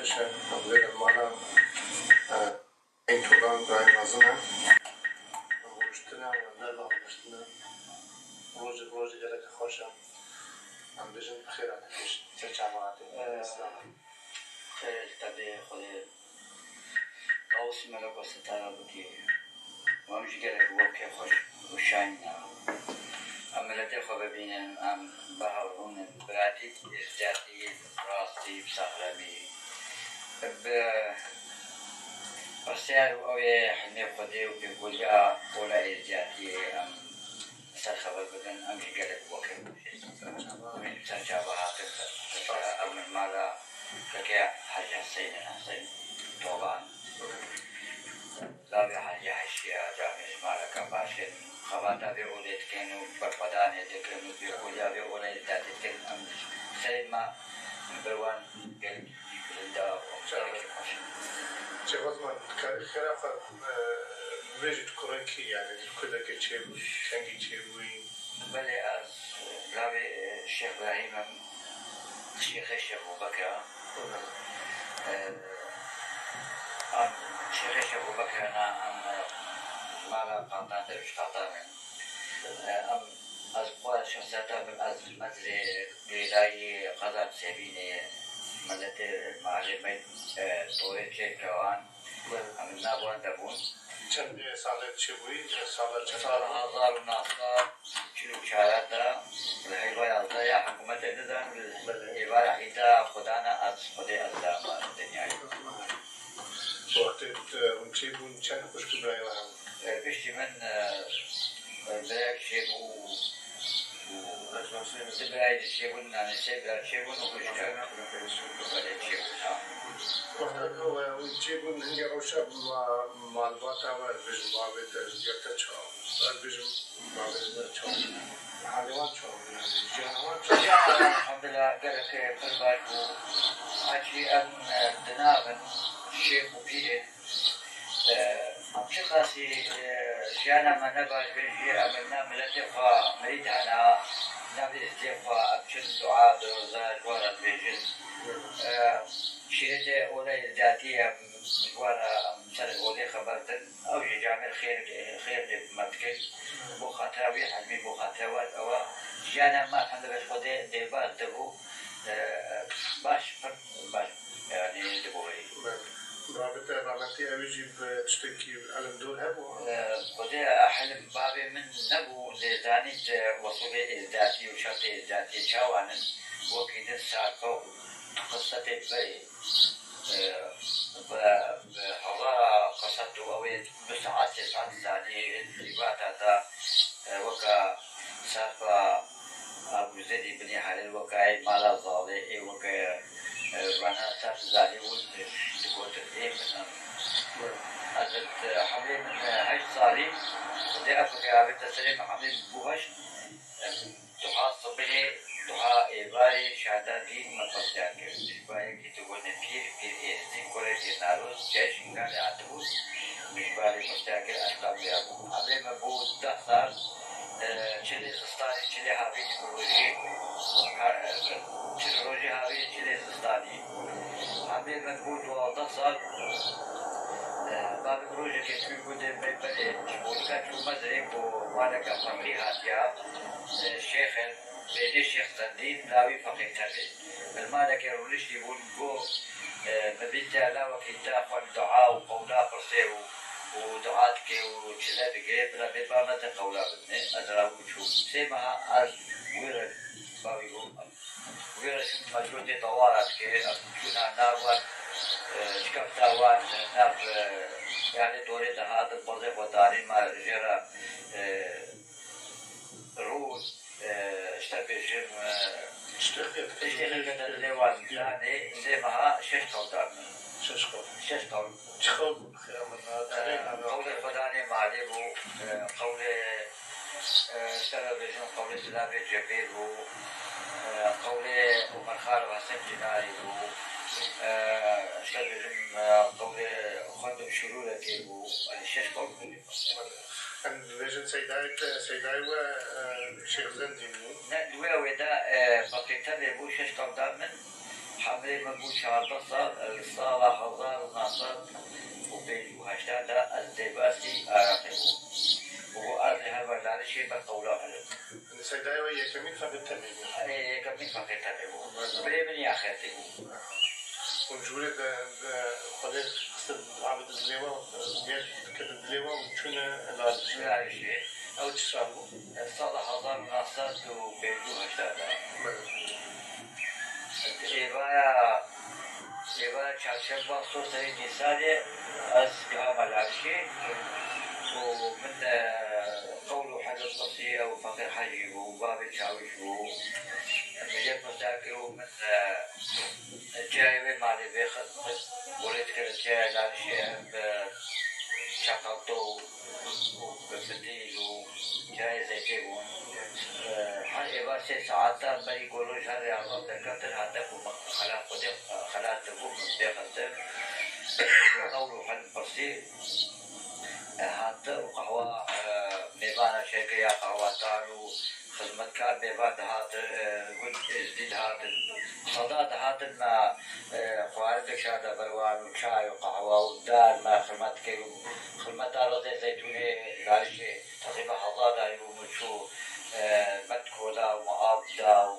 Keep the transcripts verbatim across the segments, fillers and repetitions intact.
Em vê dermana, e, ên tolan birayê mezin e. Em rûniştine, em derma rûniştine. Rojek rojê gelek xweş e. Em bêjin bi xêr hatî pêş. Ser çava hatî. Xêr, tebê Xwedê. Tawusî meleko sitara bikî. Em jî gelek wekê xweş û şayîn ne. Em miletê xwe bibînin, em bi hev rûnin, biratî, êzidiyatî, rastî, bi saxlemî. Bi pirsiyar û ew ê hilmê Xwedê û pêkuriya ola êzidiyatiyê em ser xeber bibin, em jî gelek wekê xweş ê. Em ê li ser çava hatin, ser çava, em li mala kekê Hecî Heseyîn in, Heseyîn Tolan. Lavê Hecî Heşî ya, camê ji maleke baş in. Xebata vê olê dikin û berxwedanê dikin û pêkuriya vê olê derdî dikin. Em serê me li ber wan gelek bilind e û em gelekî xweş in. Çêxoz man, dikarî xêra xwe, e, bibêjî tu kurê kî, yanî tu kurdekê çêbûyî, kengî çêbûyî? Belê, ez lavê, e, Şêx Birahîm im, Şêxê Şêx Bûbekir e. E, em Şêxê Şêx Bûbekir e, em, e, ji mala Qatan, Derwîş Qatan in. E, em, ez xwe şexsiyeta min, ez mezrê girêdayî qeza Nisêbînê, miletê malê me, e, torê çêdike wan. Em li nav wan de bûn. Çend, e, salê çêbûyî? E, sala çend? Sala hezar û neh sed û çil û çar de li heyva yazdeh ya hikûmetê didan, li Belê. Êvara hîta xwe dane, ez Xwedê ez dame dinyayê. Wextê, e, hûn çêbûn, çend xwişk û birayê we hebûn? E, piştî min, e, e, birayek çêbû û du birayê çêbûn, yanî sê bira çêbûn û xwişk. Belê çêbûn, ha. Wexta ku we hûn çêbûn, hingê rewşa ma-, malbata we, ez bêjim bavê te, ji gel te çawa bû? Ez bêjim bavê te çawa bû? Halê wan çawa bû, yanî jiyana wan çawa bû? Jiyana wan, elhamdulillah, gelek pir baş bû. Heçî em, e, di nav in, şêx û pîr in. E, em çiqasî, e, jiyana me ne baş be jî, em li nav miletê xwe mirî dana, nav êzdiyê xwe, em çin dua, diroza ji wan re dibêjin. E, şîretê olê êzdiyatî em ji wan re, em ser olê xeber din. Ew jî camêr xêr, xêr lê me dikin. Bo xatira wî hilmî, bo xatira wan, ewa jiyana me, elhamdulillah, ji Xwedê dêrbaş dibû. E, baş, pir baş. Yanî diborî. Babete rahmetî ew jî bi tiştekî elindor hebû? E, Xwedê hilm bavê min nebû, lê zanît, e, usulê êzdiyatî û şertê êzdiyatî çawan in, wekî din sarpa û qissetê berê, e, bi, bi hezara qisset û ew ê du saet, sê saet zanî, lîvata da, e, weka sarpa Abûzedî binê Helîl weke ê mala zalê ê weke, e, bana ser zalê win digotin ê min em. Ez, e, hemlê min, e, heşt salî, dê ev fikir avête serê min hemlê min bû heşt. Em, duha sibihê, duha êvarê şada dîn me pirsiyar kir. Ji ba yekî digotin pîr, pîr êzdî, kurê pîr Naroz, cejn galê hatibû. Min ji balê pirsiyar kir, ez qebûl ya bû. Hemlê min bû deh sal, e, çilê zistanî, çilê havînî bi rojî, ha, e, çil rojî havînî, çilê zistanî. Hemlê min bû duwazdeh sal. E, bavê min rojekê çû gundê me belê, ji Bolika çû mezrê ku maleke feqîr hatiya, e, şêx in, bêjê Şêx Zendîn, lawî Feqîr Tevê. Li malekê rûniştî bûn, got, e, min bîtiya lawekî te xwe li dua û qewla pirsê û, û dua dike û çile digire, bila bê ba me te qewla bidine. Ez rabûm çûm. Sê meha ez wî re bavî bûm. Wî re çûm mecûtê dewara dike. Em çûna nav wan, e, şikefta wan, nav, e, yanî dorê de hatin, pozê xwe danî me jê re, e, rû, e, ji te bêjim, e, tiştê xêr dike dilê wan danê, sê meha şeş qewl dan min. Şeş qewl. Şeş qewl. Çi qewl bû, xêra min, e, qewlê Xwedanê malê bû, e, qewlê, e, ji te re bêjim, qewlê silavê cebê bû, e, qewlê Omer Xal û Hesen Cinayê bû, e, ji te bêjim, e, qewlê xwendim Şirûrekê bû, yanî şeş qewl bû. Em dibêjin Seydayê te, Seydayê we, e, Şêx Zendîn bû. Ne, di wê wê de, e, Feqîr Tevê bû, şeş qewl dan min. Hemlê Min bû çardeh sal, li sala hezar û neh sed û pêncî û heşt de ez dêbasî Iraqê bûm. Û ez li herba Lalişê ber qewla herim. Seydayê we yekemîn feqê temê bû? Ê, yekemîn feqê temê bû. Birê min ya xetê bû. Hûn ji wirê de, de Xwedê xiste avê di dilê we, nêr dikete dilê we û çûne Lalişê. Lalişê. Ew çi sal bû? Sala hezar û neh sed û pêncî û heşt de. Êvaya, êvaya çarşemba sor serê nîsanê ez gihama Lalişê û min, e, qewl û hel pirsî ew feqîr hecî bû, bavê çawîş bû. Min jê pirsiyar kir û min, e, çiyayê wê malê vê xist, borê dikir çiyaya Lalişê ev, e, çaqalto û û bi fitîl û çiyayê zeytê bûn. E, her êvar sê saeta berî ku roj her rê ava derketin, hate ku xelas xwedê xelas dibû, min pê xistin. Qewl û hil pirsî, e, hate û qehwa, e, mêvana çêkiriya qehwetan û xizmetkar mêvan dihatin, e, gund êzdî dihatin. Seda dihatin me, e, xwarin dikişarda ber wan û çay û qehwa û dar me xizmet dikir û xizmeta Rizê Zeytûnê Lalişê teqrîben hezar darî bû min çû, e, me kola û me av da û,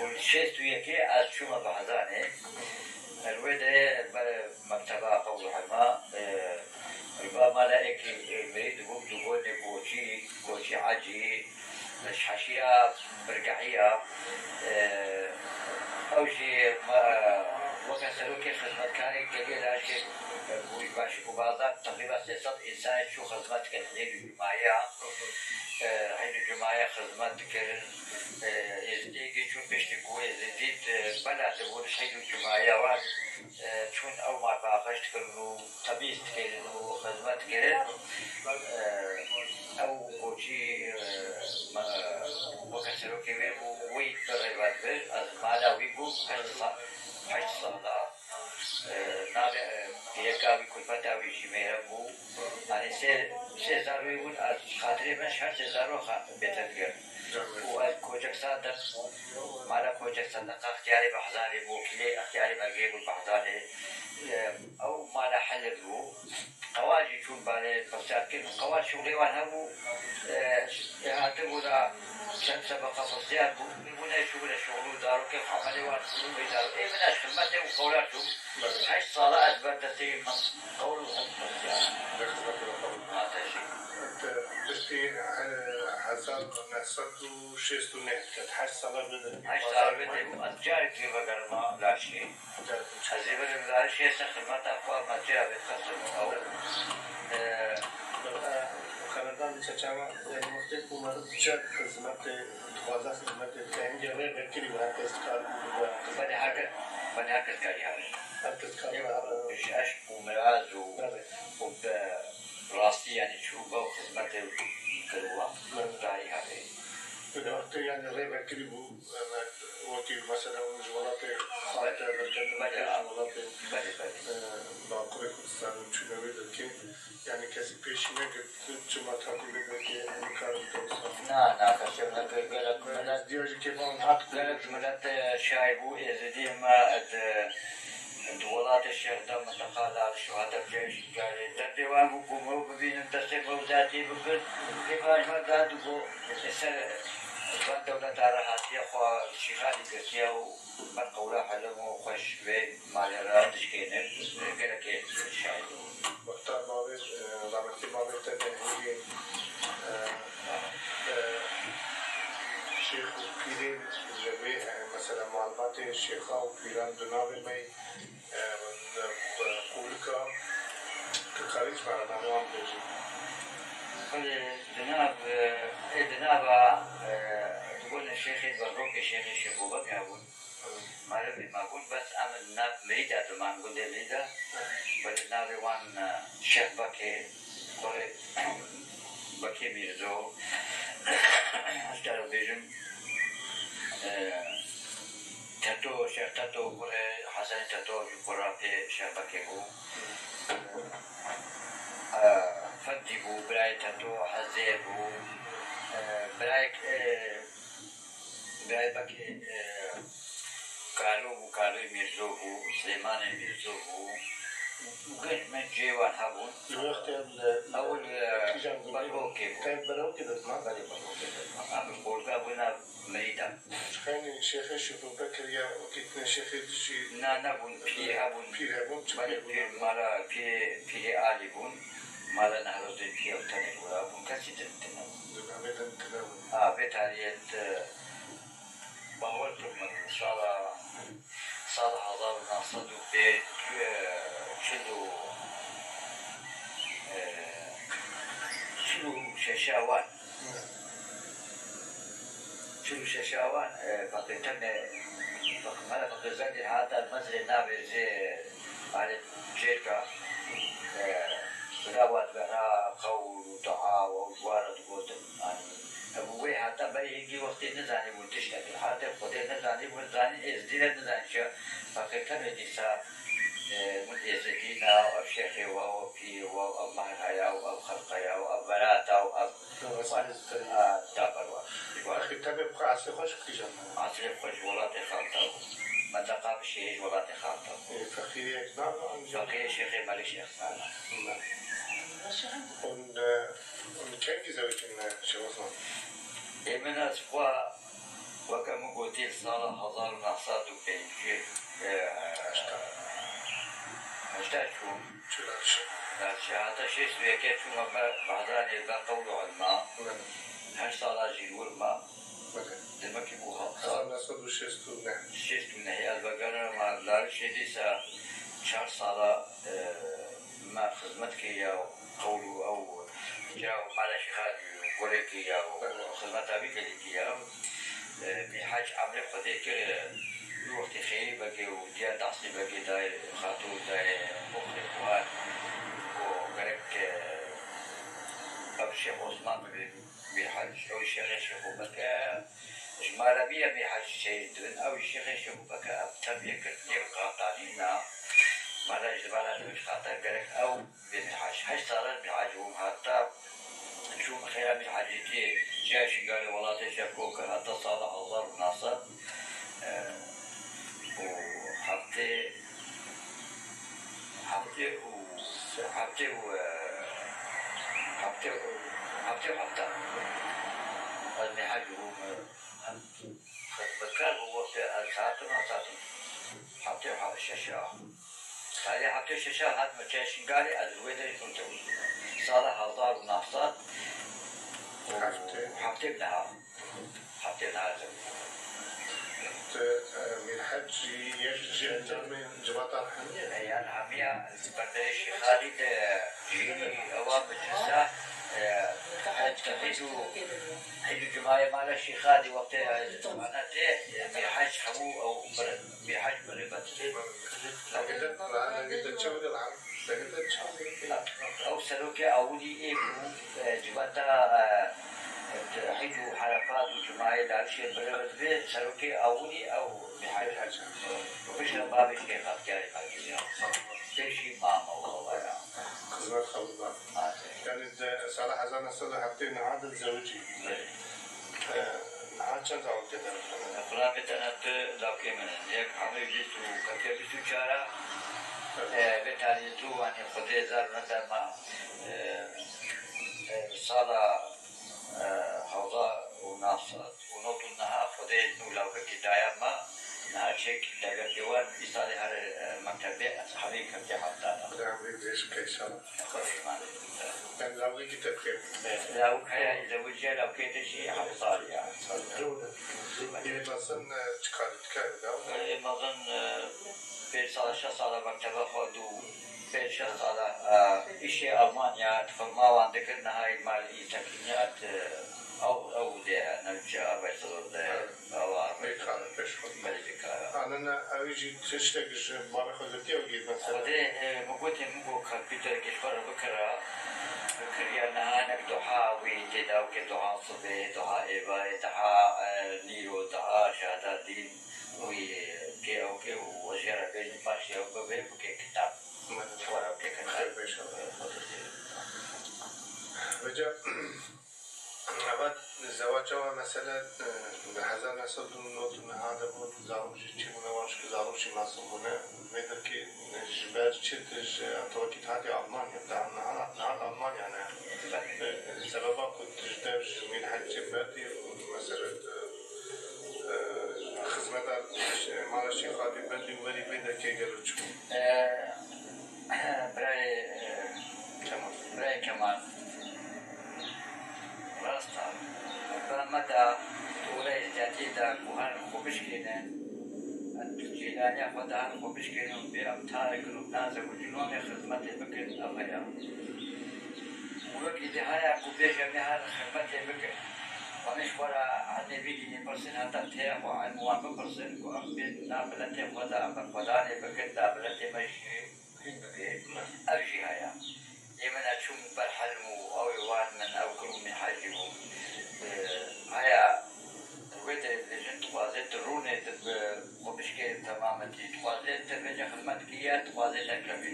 û li şêst û yekê ez çûme Behezanê. Li wê derê ber mekteba qewl û hilma, e, li ba mala êkî, e, mirî dibûm, dûgonê koçî, koçî ecî, Ji heşîra Birgehiya, e, ew jî me, weke serokê xizmetkarê gelê Lalişê bû, ji baş û bazar teqrîben sê sed însanê çû xizmet dikin Eyd û Cumayê ya. E, Eyd û Cumayê xizmet dikirin. E, Êzidiyê çû piştî ku Êzidî, e, bela dibûn Eyd û Cumayê wan. E, çûn ew mal paqij dikirin û temîz dikirin û xizmet dikirin. E, ew koçî, e, me, weke serokê wê bû, wî bi rêve dibir. Ez mala wî bûm heşt sa-, heşt sala. E, navê, e, piyeka wî, kulfeta wî jî Mêrem bû. Yanî sê, sê zarokê bûn, ez xatirê min ji her sê zarok xa-, bêtir digirim. Û ez Kocek Sadeq, mala Kocek Sadeqa extiyarê Behzanê bû, kilê extiyarê mergê bû Behzanê. Ew mala Helil bû. Qewal jî çûn balê pirsiyar kirin. Qewal şuxlê wan hebû. E, ê hatibû da çend sebeqa pirsiyar bû. Bûne şuxle şuxlû darokê xwe emelê wan şuxlû bê daro. Ê min ez xizmetê û qewla çûm. Heşt sala ez ber destê min qewl û xizm pirsiyar. Ber xizmetê wan qewl. Ha, teşekkür. Te piştî, e, hezar neh sed û şêst û neh ket, heşt sala bide. Heşt sala bide bû, ez carek lê vegerima Lalişê. Carek. Ez ê vegerim Lalişê ser xizmeta xwe, me çi ya vê xestim ew. E, e, xeberdan çeçawa, yani, wextê ku meriv çi xizmetê, dixwaze xizmetê bike, hingê rê vekirî û her kes dikar bibe. Belê, her kes, belê, her kes karî habe. Her kes karî habe. Ji eşq û miraz û, belê, û bi rastî, yanî, çû be û xizmetê kiriwa, belê, karî habe. Belê, wextê, yanî, rê vekirî bû, em, wekî mesela hûn ji welatê xwe, belê, derketin, belê, ji welatê, belê, belê, e, Bakurê Kurdistanê çûne wê derkê, yanî, kesî pêşî negirt, çima tatîlê derkê, em kar bike wisa? Na, na, kesê nekir, gelek milet, diya jî kêfa wan hat, gelek milet, e, şayî bû, Êzidî me, e, di, Di welatê Şêx de minteqa Laliş û Hedef cayê şîngarê derdê wan bû ku mirov bibînin, destê mirov zatî bikin. Kêfa ji me da dibû, ser van dewleta re hatiye xwe şîxalî girtiye û ber qewla helim û xwe ji vê malê re dişkênin. Gelekê şahid bû. Wexta bavê, e, rahmetî bavê te de hingê, e, e, şêx û pîrên ji vê, e, mesela malbatê şêxa û pîran di navê me, e, e, qûlika, tu karî ji me re navê wan bibêjî? Belê, di nav, e, ê di nava, e, dibûne şêxê Berrokê, şêxê Şêx Bobek hebûn. Merivê me bûn, bes em li nav Mirîda diman, gundê Mirîda. Belê navê wan, e, Şêx Bekê, kurê Bekê Mîrzo. Ez te re bêjim, e, Teto, Şêx Teto, kurê Hesenê Teto, ji kurapê Şêx Bekê bû. E, Fedî bû, birayê Teto, Hezê bû. E, birayek, e, birayê Bekê, e, Ero bû, Karê Mîrzo bû, Silêmanê Mîrzo bû. Genç menc cihê wan hebûn. Li wextê ew li, Ew li, li kîjan gundê bû? Berhokê bû. Te Berhokê de diman? Belê, Berhokê de diman. Em li Qorga bûne Merîda. Çixenî Şêxê Şêxû Bekir ya wekî tine Şêxê dijî. Na, nebûn, pîr hebûn. Pîr hebûn, çi Belê, pîr bûn? Pîr mala, pîrê, pîrê Alî bûn. Mala Nehrozê pî ew tenê li wira bûn. Kesî din tine bûn. Di navê din tine bûn. Ha, vê tarî yê, e, Bawer Turkmen, sala, sala hezar û neh sed û pênc, e, çil û, e, çil û şeşa wan. Çil û şeşa wan, e, Feqî Temê, Feqî Mele Feqî Zengî hate mezrê navê zê alê çêrka, e, bila wan vera qewl û dua û ew ji wan re digotin. Anî, hebû wê heta berî hingî wextê nizanîbûn tiştekî. Heta Xwedê nizanîbûn, zanîn Êzdî re nizanîn çi. Feqî Temê dîsa, e, min Êzidî na, ev şêxê we, ew pîrê we, ev mehreya, ev xelqeya, ev verata, ev Ew eskerê zikirî. Ha, da berwa. Feqî Temê bi xwe eslê xwe ji kîjan me? Eslê xwe ji welatê Xalta bû. Menteqa Bişêyê ji welatê Xalta bû. Ê, feqîriyek nava an jî? Feqîrê Şêxê Melik Şêx Sala. Ne. Hûn, e, hûn kengî zewicîn, e, Şêx Osman? Ê, min ez xwe, weke min gotî, li sala hezar û neh sed û pêncî, e, Heşta. Heşta çûm. Çû Lalişê? Lalişê heta şêst û yekê çûme me Behdanê me qewl û ilma. Belê. Heşt sala jî li wir ma. Belê. Demekî bû heft sal. Hezar neh sed û şêst û neh. Şêst û nehê ez vegeriyame Lalişê, dîsa çar sala, e, me xizmet kiriya û qewl û ew cira û mala Şêxa Gurê kiriya û Belê. Xizmeta wî gelî kiriya. E, Mîrhac emrê Xwedê kir, e, wî wextê Xêrî Begê û diya Dasî Begê dayê Xatû dayê Boxê Kuar û gerek, e, ev Şêx Osman bibe Mîrhac, ew Şêxê Şêxû Beke, ji mala wî ye Mîrhac çêyî dibin, ew Şêxê Şêxû Beke ev tevye kir, yê qatanî na, mala ji mala dibin ji xatir gerek ew Bê Mîrhac. Heşt sala Mîrhac bûm, heta çûm xêra Mîrhacîtiyê, çiya Şingalê welatê Şevkokê, heta sala hezar û neh sed, e, û heftê, heftê û, heftê û, e, heftê û, heftê û hefta. Ez Mîrhac bûm, e, Xizmetkar bû, wextê ez hatim, ez hatim heftê û şeşa. Tarî heftê û şeşa hatime çiya Şingalê, ez li wê derê çûm tewî. Sala hezar û neh sed û heftê. Heftê û neha. Heftê û neha tewî. Tu, e, Mîrhec jî yek ji endamên civata Hemiye? E, yan Hemiya, li Berberê Şêxalî de jî ewa meclisa, e, Hec Hêdû, Hêdû Cumayê mala Şêxalî wextê, e, Mîrhac hemû ew bir-, Mîrhac birêve dibê. Dengê te, dengê te çawa dilam? Dengê te çawa dilam? Ew serokê awilî ê bû, e, civata, e, Hîd û Herefat û Cumayê Lalişê birêve dibê, serokê awilî ew Mîrhac. Mîrhac. Piştre bavê Şêx Extiyarê Merkezî ya. Pêşî mama û awaya. Xizmet xwe biba. Yanî di sala hezar neh sed û heftê û neh de zewicî. Belê. E, niha çend lawikê te? Xulamê te ne tu lawikê min in. Yek hemî bîst û ketiye bîst û çar a. E, vê tarî zû, wanî Xwedê zar nede me. E, e, sala, e, hezar û neh sed û nod û neh Xwedê nû lawikekî daye me. Niha çek lawikê wan îsalê her, e, mektebê, ez hemî ketiye hevdana. Xuda emrê dirêj bike înşallah. Xwedê îman. Em lawikekî te bixêr. Lawik heye, zewiciya lawikê te jî heft sal ya. Yê mezin, e, çi karî dike li gel? Yê mezin, e, pênc sala, şeş sala mektebe xwend û pênc şeş sala, e, îşê Almanya, di firma wan dikir, niha îmal î tekîniyat, e, ew, ew dê, ne çi, Arbeitslosen de. Awa, Bêkar, pêş xwe. Belê, bêkar. Anene, ew jî tiştek ji mala xwe girtiye û gît mesela. Xwedê, e, min gotê, min got kompûterekê ji xwe re bikira. Bikiriya niha hinek duha wî tê de, wekî duha sibê, duha êvarê, duha, e, nîro, duha şehada dîn wî, e, kê ew kê û ez jê re bêjim paşê ew bibe, bike kitab. Belê. Ji xwe re bike kitab. Xêr be înşallah. E, Xwedê. Vêca, Eva zewaca we mesele, e, di hezar neh sed û nod û neh de bû, zalim jî çîbûne wan ji ku Çi mezin bûne, vê derkê ji ber çi tu ji, em tewekî tu hatî Almanya, tu niha, niha Almanya ne. Sebeba ku tu ji dev ji Mîr Hecî berdî û mesela tu, e, xizmeta mala Şêx Alî berdî û werî vê derkê gelo çi bû? E, Birayê, e, Kemal. Birayê Kemal. Rast e. Ba me da, tore îhtiyatî da ku herin xwe bişkêne. Em cîraniya xwe da herin xwe bişkêne û bê em tarik û nazik û cilonê xizmetê bikin, ev heye. Û wekî dî haya ku bêje me herin xizmetê bikin. Em ê ji xwe re hemê vî dînê pirsin, heta têya xwe em wan bipirsin ku em bên na miletê xwe de em berxwedanê bikin, da miletê me jî. Ev jî heye. Ê min e çûm berhelm û ew ê wan min, ew kur û mîhecî bû. Haya wê de dibêjin, dixwaze tu rûnê tu bi xwe bişkê temametî. Dixwaze tu vêce xizmet kiriye, dixwaze derkevî.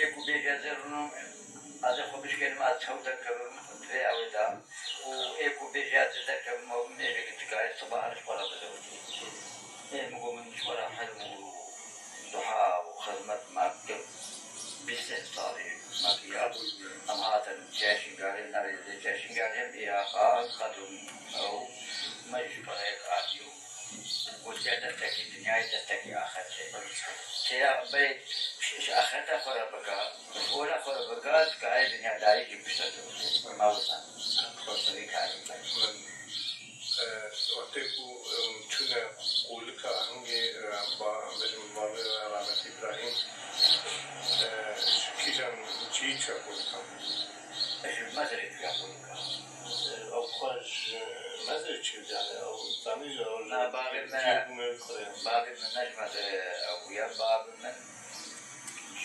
Ê ku bêje ez ê rûnim, ez ê xwe bişkênim, ez çew derkevim, divê ew ê de. Û ê ku bêje ez ê derkevim, ew mêrê dikare siba her ji xwe re bizewicî. Ê min got, min ji xwe re helm û duha û xizmet me kir, bîst sê salî me kiriya. Em hatin Çiya Şingalê, nerê dê Çiya Şingalê em Îraqa, qedûn ew, me ji xwe re yek hatî û gotiya destekî dinyayê, destekî axirtê. Têya berê ji axireta xwe re bike, ji ola xwe re bike, dikare dinyadarî jî bişte. Ma wisa. Wisa vî karî bike. E, wextê ku, e, çûne qûlika hingê, e, ba-, bêjim bavê we Rahmetî Îbrahîm, e, ji kîjan cihî çûye qûlika? Ji Mezirê çûye qûlika. E, ew xwe ji Mezirê çûye, yani ew zanî ji, ew ji Na, bavê me, cihê bûne kurê. Bavê me ne ji Mezirê ew bûye, bavê min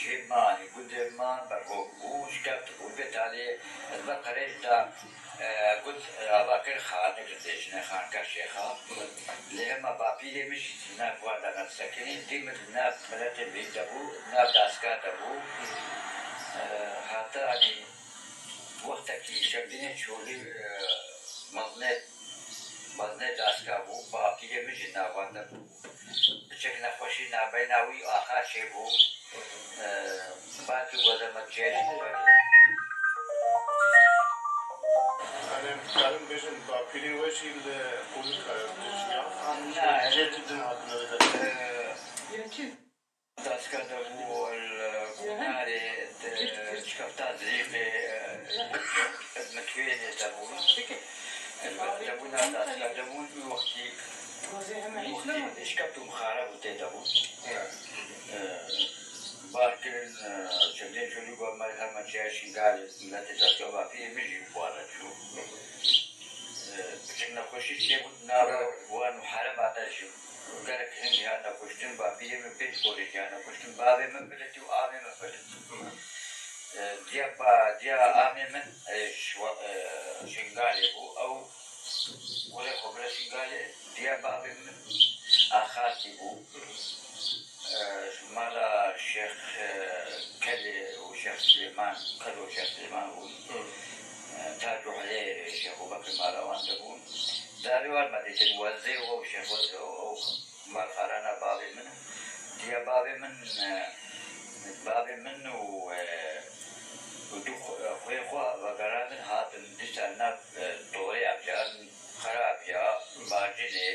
Şêma, yanî gundê me berhok bû, şikeft bû. Vê talê ez ber qerêj da, e, gund, e, ava kir xanik, dê çine xanka şêxa. Lê hema bapîrê min jî di nav wan de ne disekinî, dî min di nav miletê min de bû, nav daska de bû. E, hata, yanî wextekî şevdînê çolî, e, mezinê, mezinê daska bû, bapîrê min jî nav wan de bû. Piçek nexweşî navbeyna wî axa çêbû. Ee, Batu goze me çêj. Em ê karin bêjin bapîrê we jî li qûlika de jiya? Na, cihê tu din hatine vê derê? Ee, Daska de bû, li Kunarê, di şikefta Zirîqê, e, Mitwênê de bûn. De bûn, nav daska de bûn, wî wextî, wî wextî şikept û mixare bû tê de bûn. E, bar kirin, e, çendên çolî got, me her me çiya Şingalê, miletê daska bapîrê min jî bi wan re çû. E, piçek nexweşî çêbû, nava wan û herema de jî. Gelek hingî hate kuştin, bapîrê min pênc porê jî hate kuştin, bavê min pilit û avê min pilit. E, diya ba-, diya amê min, e, ji wa-, e, Şingalê bû, ew kurê xwe bire Şingalê, diya bavê min Axalkî bû. E, ji mala Şêx, e, Kelê û Şêx Silêman, Kelo Şêx Silêman bûn. E, Tac û Helê Şêx Bûbekir mala wan de bûn. Zarê wan me dîtin, Wezê û ew Şêx Wezê û ew malxarana bavê min. Diya bavê min, e, bavê min û, e, û du xwe-, xwê xwe vegerandin hatin dîsa nav, e, Torê Avca, Xerab ya, Bacine,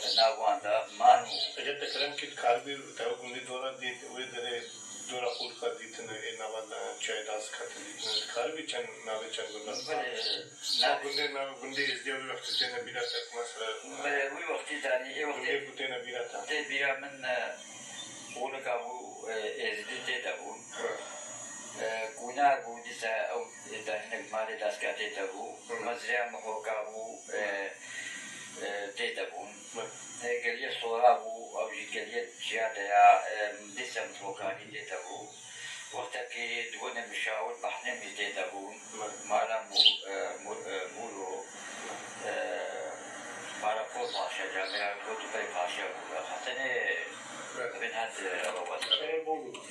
di nav wan de man û Ege te kerem kir, dikaribî te ew gundî dora dît, wê derê dora Xûlka dîtine, ê nava de çiyayê Dansika te dîtine, dikaribî çend navê çend gundan? Belê, Ma navê gundê, navê gundê Êzidiya wî wextî têne bîra te, mesela, Belê, wî wextî danî, ê wextê gundê ku têne bîra te? Tê bîra min, e, Xûlika bû, e, Êzidî tê de bûn. Hı. E, Kunar bû, dîsa ew, e, da hinek malê Daska tê de bû. Hı. Mezraya Mihoka bû, e, e, tê de bûn. Hı. E, Geliyê Sora bû, ew jî geliyê çiya de ya, e, dîsa Mihokanî tê de bû. Wextekî di gunê Mişawir Behnêmî tê de bûn. Hı. Mala Mû-, e, Mû-, e, Mûro, e, mala Kol Paşa, camêra Kotûpey Paşa bû. Xetenê Hı. bin her, e, ew west. Hı.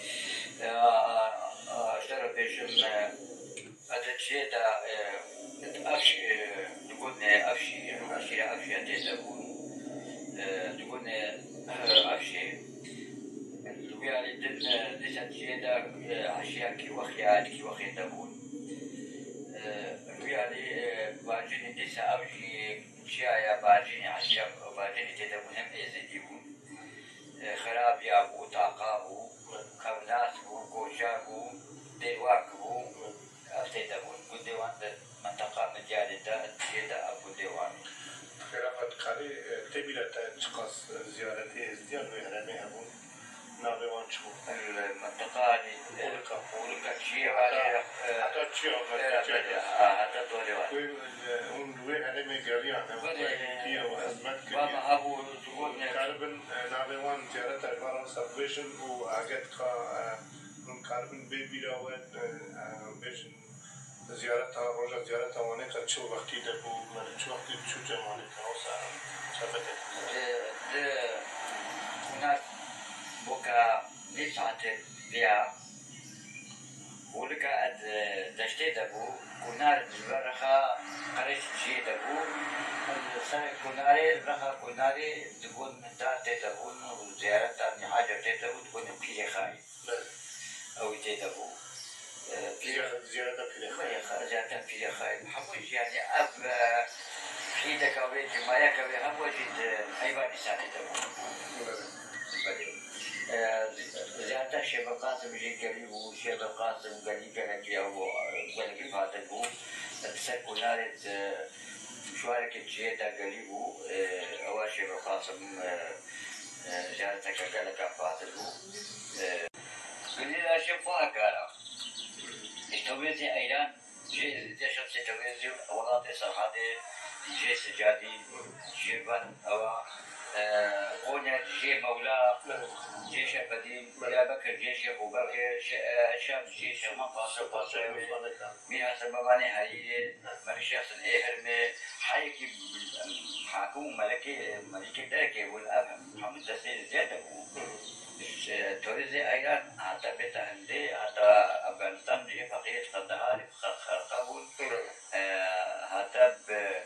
E, a, a, a, ji te re bêjim, e, Ede çiyê de, e, Efş-, e, di gunê Efşî, eşîra Efşî ya tê de bûn. E, di gunê, e, Efşê. Dîsa çiyê de, e, eşya kî wexya, kî wexê de bûn. E, rûyalî, e, bacînê dîsa ew jî çiyaya bacînê eşya bacînê tê de bûn, hem êzidî bûn. E, xerabiya bû, taqa bû, kevnas bû, goşa bû, dêwak bû. Ev tê de bûn, gundê wan di menteqa Midyadê de, cihê de ev gundê wan bû. Xêra xwe dikarî, e, tê bîra te çiqas ziyaretê êzdiyan wê herêmê hebûn? Navê wan çi bû? Li menteqa, hani, e, Qûlika. Qûlika çiyê Heta, varê, e, heta çiya, heta çiya. Ha, heta dorê wan. Wê, e, hûn li wê herêmê geriyan, em Belê. Xwedî kiye û xizmet kiriye. Baba hebû, dibûn, e, Karibin, e, navê wan ziyareta ji wan re wisa bibêjin û eger ka, e, hûn karibin bê bîra we, e, e, bêjin. Ziyareta, roja ziyareta Wanê ka çi wextî de bû, me li çi wextî çû cem Wanê ka wisa çapetek bû? Di, di Kunar boka nîv saetê viya, Hûlika ed deştê de bû, Kunar ji ber rexa qirêj cihê de bû, û li ser Kunarê, rexa Kunarê dibûn dar tê de bûn û ziyareta Mîhaca tê de bû, dibûn Pîrê Xayî. Belê. Ew tê de bû. E, pîr- Ziya-, ziyareta Pîrê Xayî. Pîrê Xayî, ziyareta Pîrê Xayî. Hemû jî, yanî ev, e, hîdeka wê, cumayeka wê, hemû jî di heyva Nîsanê de bû. Belê. Belê. E, zi-, ziyareta Şêxul Qasim jî gelî bû. Şêxul Qasim gelî gelek ya bû, e, gelek îfade bû. Di ser Kunarê, e, şwarekê cihê de gelî bû. E, ewa Şêxul Qasim, e, e, ziyareteke gelek îfade bû. E, Gundê Laşê xwe hekara. Îşte wê zî eyran Cihê Êzidî, Şemsê Tewrêzî, welatê Serhadê, cihê Sicadî, cihê van ewa, e, Konya, cihê Mewla, cihê Şefedîn, Diyarbekir, cihê Şêx Ûberkê, Şe-, e, Şam, cihê Şeman Paşa, Paşa, Mîr Hesen Babanê Herîrê, Melik Şêxsin ê Hirmê, heyekî hakim û melekê, melikê derekê bûn, ev hemû destê Êzidî de bû. Ji Tewrêzê eyran heta bête hindê, heta Efganistan, cihê feqîrê Qendeharê, Xer-, Xerqa bûn. E, heta bi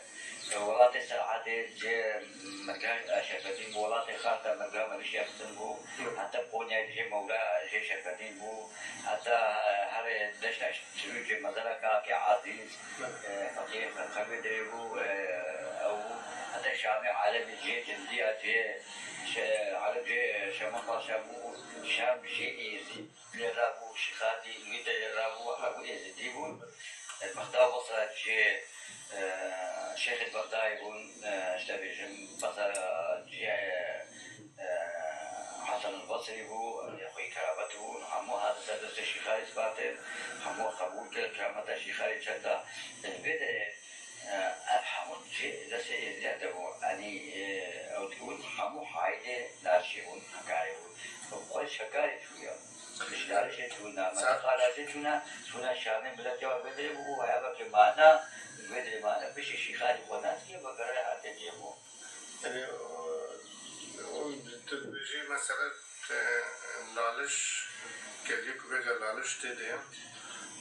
welatê Serhadê cihê Mirga Şefedîn bû, welatê Xarta Mirga Melî Şefedîn bû, heta Qonyayê cihê Mewla cihê Şefedîn bû, heta, e, herê deşta Çirûcê mezara Kakê Ezîz, e, feqîrê Xerqewê derê bû, e, ew bû, heta Şamê Elevî cihê Cindiya cihê Şe-, Elevî cihê Şema Paşa bû, Şam cihê Êzî. Lê rabû, Şîxadî, wî de lê rabû, hebû Êzidî bûn. Bexda Basra cihê, e, Şêxê Bexdayê bûn, e, işte bêjim, Basra cihê, e, Hesen el Basrî bû, lê xwî keramet bûn. Hemû hatin ser destê Şîxarî spartin, hemû qebûl kir, kerameta Şîxarî çenda. Vê de Ev hemû cihê destê Êzidî de bû. Yanî, e, ew dibûn hemû haydê Lalişê bûn, Hekarê bûn. Xwedî ji Hekarê çûye. Ji Lalişê çûna, Sa- Menteqa Lalişê çûna, çûna Şamê, miletê wan vê derê bû, û heyva ke mana, vê derê mane, piştî Şîxarî xwe nas kir, vegere hate cihê xwe. Yanî, o, o, tu dibêjî mesela, e, Laliş, geliyê ku bêje Laliş tê de,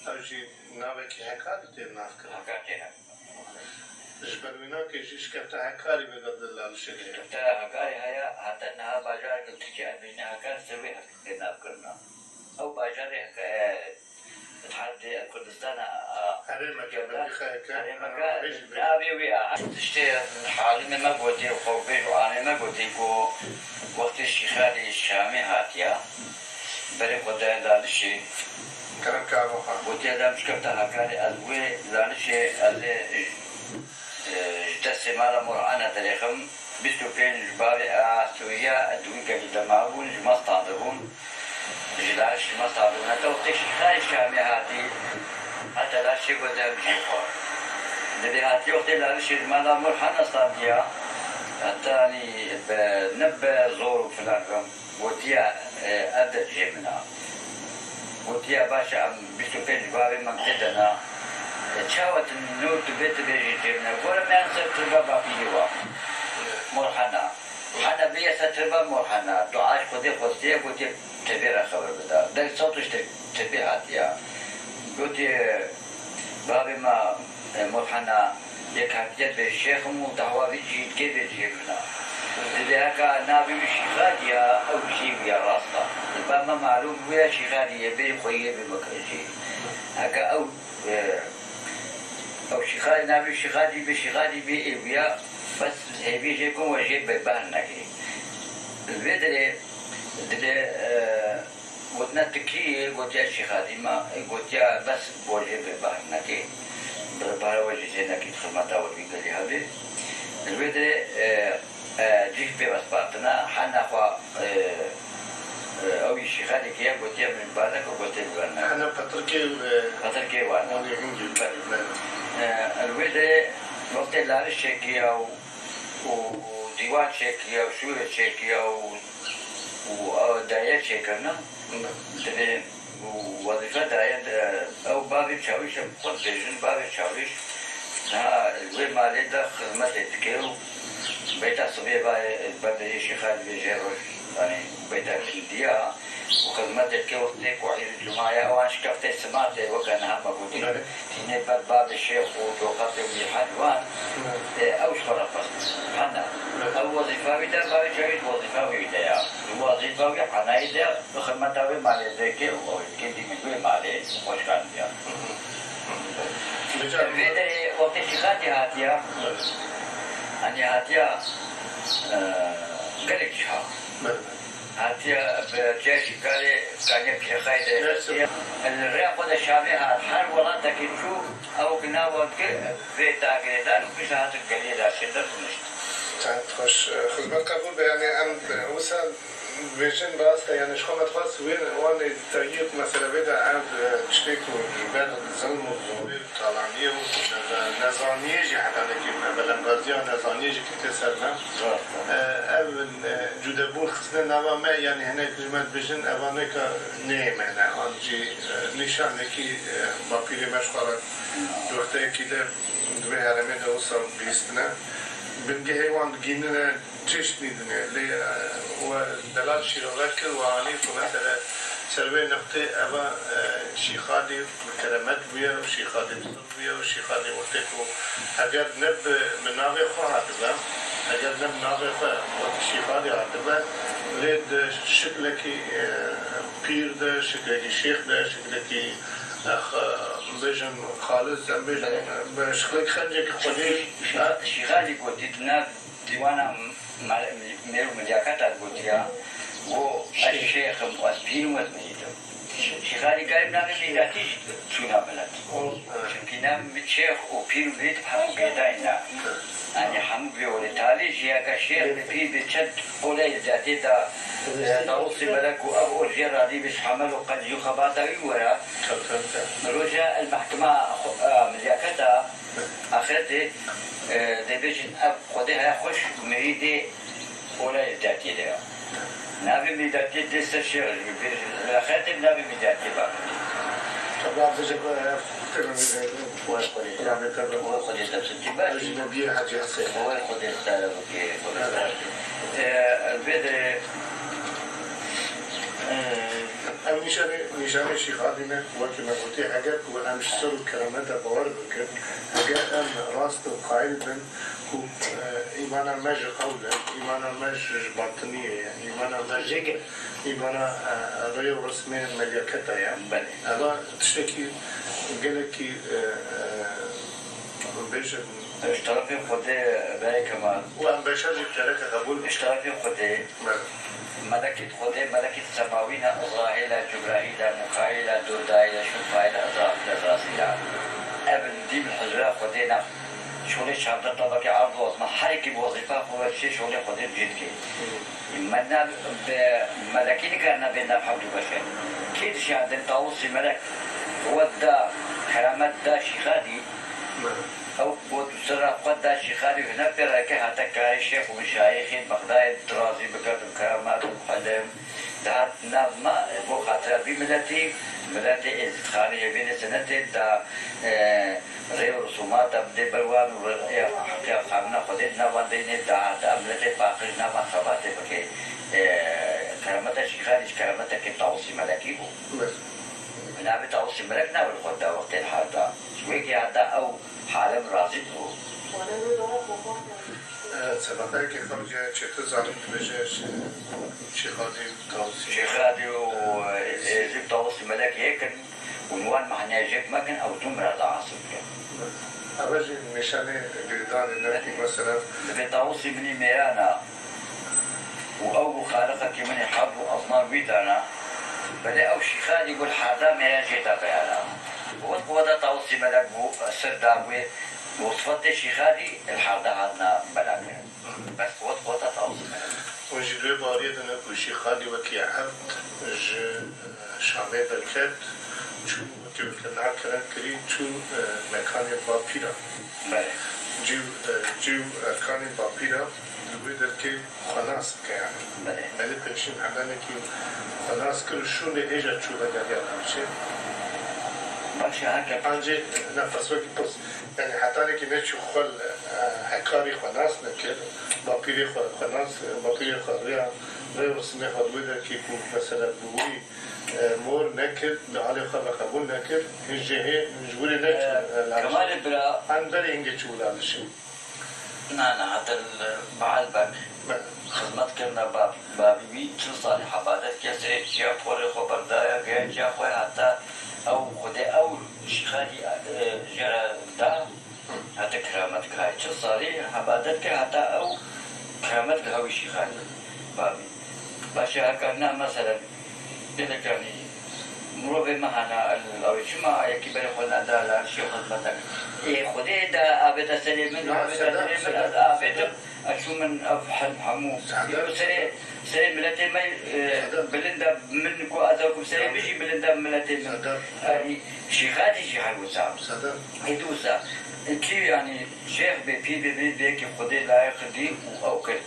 ew jî navekî Hekarî tê navkirin. Hekar tê nav. Ji ber wî navkê jî şikefte Hekarî bêje di Lalişê de. Şikefte Hekarî heye, heta niha bajarek li Tirkiyeyê dibêjin Hekar, ser wê Hek-, tê navkirina. Ew bajarê Hek-, e, Itihadê Kurdistana, a, Herêmeke Tirkiye de, Belgîxeyeke, herêmeke, a, hêjî bê. Navê wê a. Tiştê halimê me gotî, xwebêj û amê me gotî ku wextê Şîxalî Şamê hatiya, berê xwe daye Lalişê. Kerem ke ava xwe. Gotiye, dem şikefte Hekarê, ez wê Lalişê, ez ê, e, ji destê mala Mor Ana derêxim. Bîst û pênc bavê Asûriya di wî gelî de mabûn, ji me standibûn. Ji Laliş ji me standibûn. Heta wextê Şîxalî Şamê hatî, heta Lalişê got, em cihê xwe. Divê hatî wextê Lalişê ji mala Mor Hana standiya, heta, yanî, bi, ne bi zor û filan re. Gotiye, e, ev de cihê min a. Gotiye, baş e, em bîst û pênc bavê me tê de ne. E, çawa tu nû tu vê dibêjî cihê min e? Gore me yan ser tirba bapîrê wa. Mor Hana. Hana bêye ser tirba Mor Hana. Dua ji Xwedê xwestiye, gotiye, tirbê re xeber bida. Deng sewt ji tir-, tirbê hatiye. Gotiye, bavê me, e, Mor Hana, yek hatiye bê şêx im û dawî vî cihê dikê bê cihê min a. Divê heke navê wî Şîxalî ya, ew cihê wî ya rast a. Ama malûm bûye Şîxadî yê bê xwe yê bê bikin jî. Heke ew, e, ew Şîxadî nabê Şîxadî bê Şîxadî bê ê wîya bes hêvî jê ku we jê bi behr nekê. Li vê derê dibê, e, gotina tikî yê gotiya Şîxadî ma, e, gotiya bes bo jê bi behr nekê. Bi behr we jê zê nekî xizmeta we wî gelî hebe. Li vê derê, e, E, cih pê vespartina, hena xwe, e, e, ew yî şîxalekî ye, gotiye min barnek û gotiye min barnek. Hena petirkê, e, Petirkê wan. Wan ê hingî. Belê. Belê. E, li wê de wextê lariş çêkiya û, û dîwan çêkiya û şûrê çêkiya û, û, e, daye çêkirina. Belê. Divê û wezîfe daye, e, ew bavê çawîş e, xwe dibêjin, bavê çawîş niha li wê malê de xizmetê dike û beyta sibê vayê, berdeyê şêxa dibêje roj, yanî beyta hindiya û xizmetê dike wextê ku îd û cuma ye, ewan şikeftê sima tê, weke niha me gotî, Belê. Tînê ber bavê şêx û toqetê û mîrhend wan, Belê. E, ew ji xwe re xwest. Hena. Belê. Ew wezîfa wî de, bavê çawîş wezîfa wî de ya. Wezîfa wî henayî de, Bi xizmeta wê malê veke û ew ê dikê dî min wê malê xweşkan diya. Vê derê wextê Şîxatî hatiya, hani hatiya, e, gelek cîha. Hatiya bi çeşî karê kaniya pîrexayê de. Li rêya xwe de Şamê hat, her welatekê çû, ew ki nava dike vê dagirêdan û pişta hatin geliyê de şêtir rûnişt. Çend xweş, e, xizmet qebûl be, yanî em, e, wisa Dibêjin rast e, yanî ji xwe me dixwest wê, wan ê dîtayî ku mesela vê de ev, e, tiştê ku ji ber zilm û zorê û talaniyê û neza-, nezaniyê jî heta nekê me, belembaziya nezaniyê jî ketiye ser me. Rast e. E, ev, e, cûdebûn xistine nava me, yanî hinek ji me dibêjin eva neka neyê me ne, an jî, e, nîşanekî, e, bapîrê me ji xwe re di wexteyekî de di vê herêmê de wisa bihîstine. Bingehê wan digihînine Çeşt nîdine, lê, e, we delal şîrove kir, we anî ku mesele ser wê niqtê eva, e, Şîxadî bi keremet bûye û Şîxadî bi sir bûye û Şîxadî wextê ku eger ne bi, bi navê xwe hatibe, eger ne bi navê xwe wekî Şîxadî hatibe, lê di şiklekî, e, pîr de, şiklekî şêx de, şiklekî, e, x-, bêjin xalis, em bêjin, Belê. Bi şiklekî xencekî xwedî, Şî-, Şî-, Şîxadî gotî di nav Dîwana mel-, mêr û milyaketa gotiya, go ez şêx im, ez pîr im, ez mirîd im. Şêxanî karî bi navê mîrdatî jî çûna milet. Çimkî navê min şêx û pîr û mirîd hemû gêdayî ne. Yanî hemû bi vê olê. Talê jî heke şêx bi pîr bi çend oleyê ziyatê da, e, Tawusî Melek û ev ol jê radî bi ji hemel û qencî û xebata wî were. Roja el mehkema xwe, e, milyaketa Axirete, e, dê bêjin ev Xwedê heye xweş mirîdê olayê datiyê de ya. Navê mîdatiyê dê ser şêx ji bê bêjin. Axirete navê mîdatiyê bavê. Tabi bêje ku ev tevin, e, Wê Xwedê. Yanî tevin. Wê Xwedê te bi sitî baş. Ecnebiyê Hecî Hesên. Wê Xwedê te bike, Xwedê te. E, vê de, e, Ev nîşanê, nîşanê Şîxadî ne, wekî me gotî, eger ku em ji sir û kerameta bawer bikin, Eger em rast û qayîl bin ku, e, îmana me ji qewl e, îmana me ji, ji batiniyê ye, îmana me ji, Jêkê. Îmana, e, rê û rismê melyaketa ye. Belê. Eva tiştekî gelekî, e, e, bêjin. Ji terefê Xwedê, Berê Kemal. Û em beşer jî bi terefê qebûl. Ji terefê Xwedê. Belê. Melekît Xwedê, melekît semawî ne, Ezraîl e, Cibraîl e, Mikaîl e, Dûrdaîl e, Şûfaîl e, Ezrafîl e, Ezrazîl e. Ev in dî bi huzura Xwedê ne. Şolê çardeh tabakê erd û ezma, her yekî bi wezîfa xwe ve çê şolê Xwedê bi cih dike. Me ne bi melekî nikarine bê nav hevdû beşer. Kê dişiyandin Tawusî Melek, wet da, keramet da Şîxadî. Ew got, sira xwe da Şîxalî, huner pê re ke hate karê şêx û meşayîxê Bexdayê dirazî bike, bi keramet û hilm dihat nav me, bo xatira vî miletî, miletê êzîdxanê yê bênê senetê da, e, rê û risûmata bidê ber wan û rê-, ê heqiya xanina Xwedê di nav wan de yînê dahate em miletê paqij nav wan xebatê bike. E, kerameta Şîxalî ji kerametekê Tawusî Melekî bû. Bi navê Tawusî Melek navê li xwe da wextê li hal da. Ji wê ke heta ew Halem razî dibû. E, sebebekê xwe bike çêtir zanîn dibêje, Şê-, Şêxadî û Tawusî. Şêxadî û Tawusî Melek hê kirin û wan mehniyajek mekin, ew dû mirada hasil bikin. Eve jî nîşanê girêdanê ne ku mesela. Divê Tawusî min î mêran a û ew bû xaliqekî min ê herd û ezman wî dana, belê ew Şîxalî bû li herda mêran jê de beyana. Wet qweta Tawusî Melek bû, sir da wê û sifetê Şîxalî li herda hatina belakirin. Bes wet qweta Tawusî Melek. Hûn jî li wê baweriyê de ne ku Şîxalî wekî erd ji, e, Şamê derket, çû wekî wekî na kerem kirî, çû, e, mekanê bapîra. Belê. Cî û, e, cî û erkanê bapîra li wê derkê xwe nas bike yani. Belê. Belê pêşîn hedanekî xwe nas kir û şûnê hêja çû vegeriya navçê. Baş e, heke. Ancê nefes wekî pirs. Yani hetanekî neçû xwe li, e, hekarî xwe nas nekir, bapîrê xwe, xwe nas, bapîrê xwe rêya, rê û risimê xwe li wê derkê ku mesela bi wî, e, mor nekir, li alê xwe ve qebûl nekir, hîn jê hê ji wî rê neçû, e, Kemalê bira. Em berê hingê çû wila dişin. Na, na, heta li Bahal Beg. Be. Xizmet kirine ba-, babî wî çil salî hebadet kir, serê çiya porê xwe berdaye, giya çiya xwe heta ew xwedê ew Şîxalî, e, jê re da, heta kiramet kay. Çil salî hebadet kir heta ew kiramet kir hewî Şîxalî babî. Baş e, heka na meselen, gelek yanî mirovê me hene, ew çima yekî berê xwe neda li her şî xizmet neke. Ê Xwedê de avête serê min, avête serê min, ez avêtim, ez çûm min ev hemû. Serê, serê miletê me, e, bilind e, min ku ez ew kim serê min jî bilind e miletê min. Yanî Şîxalî jî her wisa. Ê di wisa. Kî yanî şêx bê, pîr bê, bê, bê yekî Xwedê layiq dî û ew kir.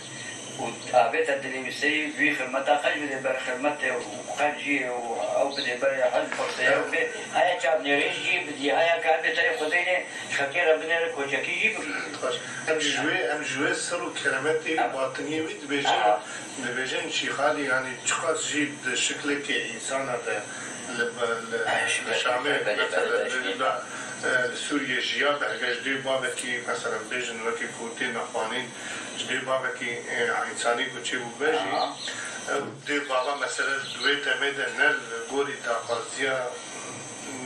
Û avête dilê wî serî wî xirmeta xeş bidê ber xirmetê û xenciyê û ew bidê ber hej birsê ew bê. Haya çavnêrîn jî bidî, haya karbê terê xwedênê xelkê re binêre koçekî jî bigihî. Xweş. Em jî ji wê, em ji wê sir û keremetê û batiniyê wî dibêjin, dibêjin Şîxalî, yanî çiqas jî di şiklekê însana de li, li, li Şamê, mesela, li, li, e, li Sûriyê jiya, bi heger ji dê bavekî, mesela, bêjin wekî ku tê nexwanîn, ji dê bavekî, e, însanî ku çêbûbe jî, ew dê bava, mesela, di wê demê de ne li gorî daxwaziya